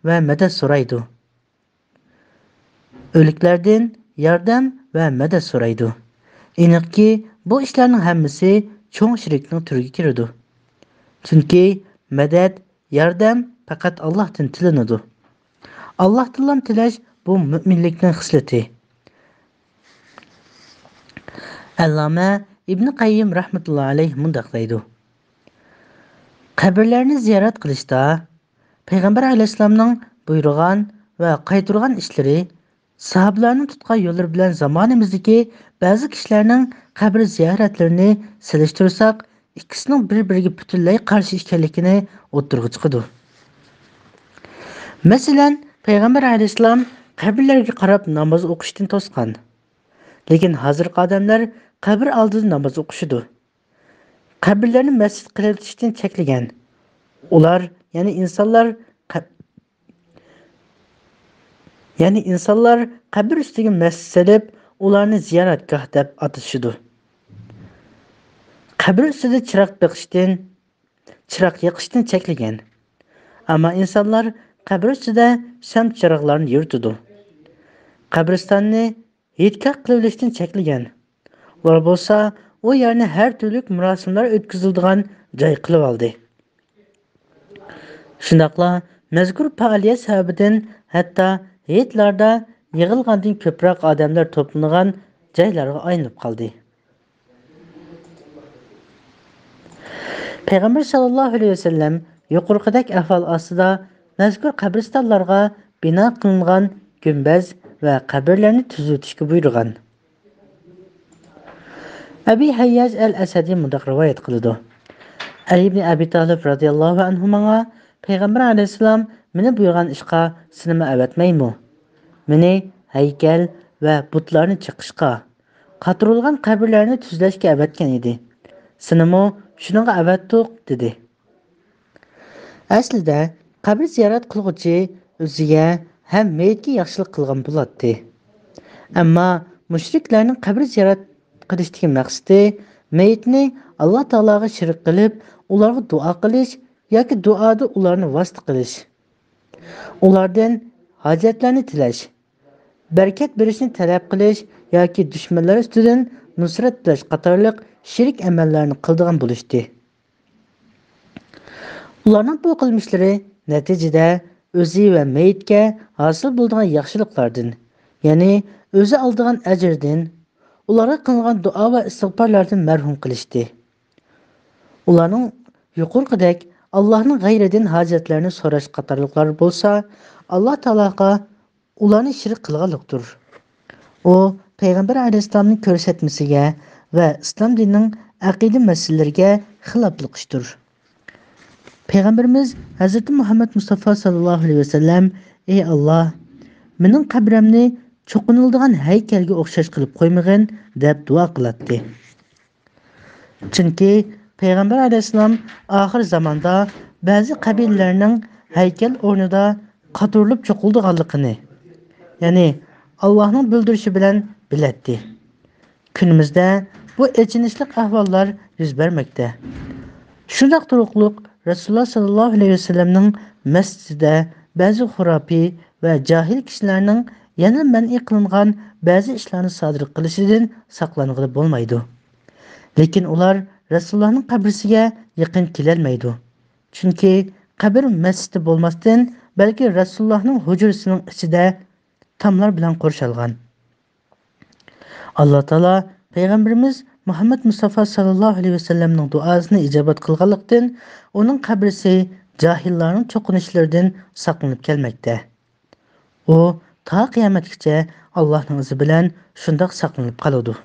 ۋە مەدەت سورايدۇ. ئۆلۈكلەردىن ياردەم ۋە مەدەت سورايدۇ. ئېنىقكى، بۇ ئىشلارنىڭ ھەممىسى چوڭ شىركنىڭ تۈرىگە كىرىدۇ. چۈنكى مەدەت، ياردەم پەقەت ئاللاھتىن تىلىنىدۇ. ئاللاھتىنلا تىلەش بۇ مۆمىنلىكنىڭ خىسلىتى. ئەللامە ئىبنى قەييىم رەھمەتۇللا ئەلەيھ مۇنداق دەيدۇ: قەبرىلەرنى زىيارەت قىلىشتا پەيغەمبەر ئەلەيھىسسالامنىڭ بۇيرۇغان ۋە قايتۇرغان ئىشلىرى، ساھابىلەرنىڭ تۇتقان يوللىرى بىلەن زامانىمىزدىكى بەزى كىشىلەرنىڭ قەبرە زىيارەتلىرىنى سېلىشتۇرساق، ئىككىسىنىڭ بىر-بىرىگە پۈتۈنلەي قارشى ئىكەنلىكىنى ئوتتۇرىغا چىقىدۇ. مەسىلەن، پەيغەمبەر ئەلەيھىسسالام قەبرىلەرگە قاراپ ناماز ئوقۇشتىن توسقان. لېكىن ھازىرقى ئادەملەر قەبرە ئالدىدا ناماز ئوقۇشىدۇ. قەبرىلەرنى مەسچىت قىلىۋېتىشتىن چەكلىگەن. ئۇلار، يەنى ئىنسانلار قە-، يەنى ئىنسانلار قەبرە ئۈستىگە مەسچىت سېلىپ، ئۇلارنى زىيارەتگاھ دەپ ئاتىشىدۇ. قەبرە ئۈستىدە چىراغ بېقىشتىن، چىراغ يېقىشتىن چەكلىگەن. ئەمما ئىنسانلار قەبرە ئۈستىدە شام چىراغلارنى يورۇتىدۇ. قەبرىستاننى ھېيتگاھ قىلىۋېلىشتىن چەكلىگەن. ئۇلار بولسا ئۇ يەرنى ھەر تۈرلۈك مۇراسىملار ئۆتكۈزۈلىدىغان جاي قىلىۋالدى. شۇنداقلا مەزكۇر پائالىيەت سەۋەبىدىن ھەتتا ھېيتلاردا يىغىلغاندىن كۆپرەك ئادەملەر توپلىنىدىغان جايلارغا ئايلىنىپ قالدى. پەيغەمبەر ساللاللاھۇ ئەلەيھى ۋەسەللەم يۇقىرىقىدەك ئەھۋال ئاستىدا مەزكۇر قەبرىستانلارغا بىنا قىلىنغان گۈمبەز ۋە قەبرىلەرنى تۈزۈۋېتىشكە بۇيرۇغان. ئەبى ھەيياج ئەل ئەسەدى مۇنداق رىۋايەت قىلىدۇ: ئەلى ئىبنى ئەبى تالىپ رازىياللاھۇ ئەنھۇ ماڭا، پەيغەمبەر ئەلەيھىسسالام مېنى بۇيرۇغان ئىشقا سېنىمۇ ئەۋەتمەيمۇ؟ مېنى ھەيكەل ۋە بۇتلارنى چېقىشقا، قاتۇرۇلغان قەبرىلەرنى تۈزلەشكە ئەۋەتكەن ئىدى. سېنىمۇ شۇنىڭغا ئەۋەتتۇق، دېدى. ئەسلىدە قەبرە زىيارەت قىلغۇچى ئۆزىگە ھەم مېيىتكە ياخشىلىق قىلغان بولاتتى. ئەمما مۇشرىكلارنىڭ قەبرە زىيارەت قىلىشتىكى مەقسىتى مېيىتنى ئاللا تائالاغا شېرىك قىلىپ، ئۇلارغا دۇئا قىلىش ياكى دۇئادا ئۇلارنى ۋاسىتە قىلىش، ئۇلاردىن ھاجەتلەرنى تىلەش، بەرىكەت بېرىشنى تەلەپ قىلىش ياكى دۈشمەنلەر ئۈستىدىن نۇسرەت تىلەش قاتارلىق شېرىك ئەمەللەرنى قىلىدىغان بولۇشتى. ئۇلارنىڭ بۇ قىلمىشلىرى نەتىجىدە ئۆزى ۋە مېيىتكە ھاسىل بولىدىغان ياخشىلىقلاردىن، يەنى ئۆزى ئالىدىغان ئەجىردىن، ئۇلارغا قىلىنغان دۇئا ۋە ئىستىغپارلاردىن مەھرۇم قىلىشتى. ئۇلارنىڭ يۇقىرىقىدەك ئاللاھنىڭ غەيرىدىن ھاجەتلەرنى سوراش قاتارلىقلار بولسا، ئاللا تائالاغا ئۇلارنى شېرىك قىلغانلىقتۇر. ئۇ پەيغەمبەر ئەلەيھىسسالامنىڭ كۆرسەتمىسىگە ۋە ئىسلام دىنىنىڭ ئەقىدە مەسىلىلىرىگە خىلاپلىق ئىشتۇر. پەيغەمبىرىمىز ھەزرىتى مۇھەممەد مۇستافا ساللاللاھۇ ئەلەيھى ۋەسەللەم، ئى ئاللا، مېنىڭ قەبرەمنى چوقۇنۇلىدىغان ھەيكەلگە ئوخشاش قىلىپ قويمىغىن، دەپ دۇئا قىلاتتى. چۈنكى پەيغەمبەر ئەلەيھىسسالام ئاخىر زاماندا بەزى قەبىلىلەرنىڭ ھەيكەل ئورنىدا قاتۇرۇلۇپ چوقۇلىدىغانلىقىنى، يەنى ئاللاھنىڭ بىلدۈرۈشى بىلەن بىلەتتى. كۈنىمىزدە بۇ ئېچىنىشلىق ئەھۋاللار يۈز بەرمەكتە. شۇنداق تۇرۇقلۇق رەسۇلۇللا ساللاللاھۇ ئەلەيھى ۋەسەللەمنىڭ مەسچىتىدە بەزى خۇراپىي ۋە جاھىل كىشىلەرنىڭ يەنە مەنئى قىلىنغان بەزى ئىشلارنى سادىر قىلىشىدىن ساقلانغىلى بولمايدۇ. لېكىن ئۇلار رەسۇلۇللانىڭ قەبرىسىگە يېقىن كېلەلمەيدۇ. چۈنكى قەبرە مەسچىتتە بولماستىن، بەلكى رەسۇلۇللانىڭ ھۇجرىسىنىڭ ئىچىدە تاملار بىلەن قورشالغان. ئاللا تائالا پەيغەمبىرىمىز مۇھەممەد مۇستافا ساللاللاھۇ ئەلەيھى ۋەسەللەمنىڭ دۇئاسىنى ئىجابەت قىلغانلىقتىن، ئۇنىڭ قەبرىسى جاھىللارنىڭ چوقۇنۇشلىرىدىن ساقلىنىپ كەلمەكتە. ئۇ تا قىيامەتكىچە ئاللاھنىڭ ئىزى بىلەن شۇنداق ساقلىنىپ قالىدۇ.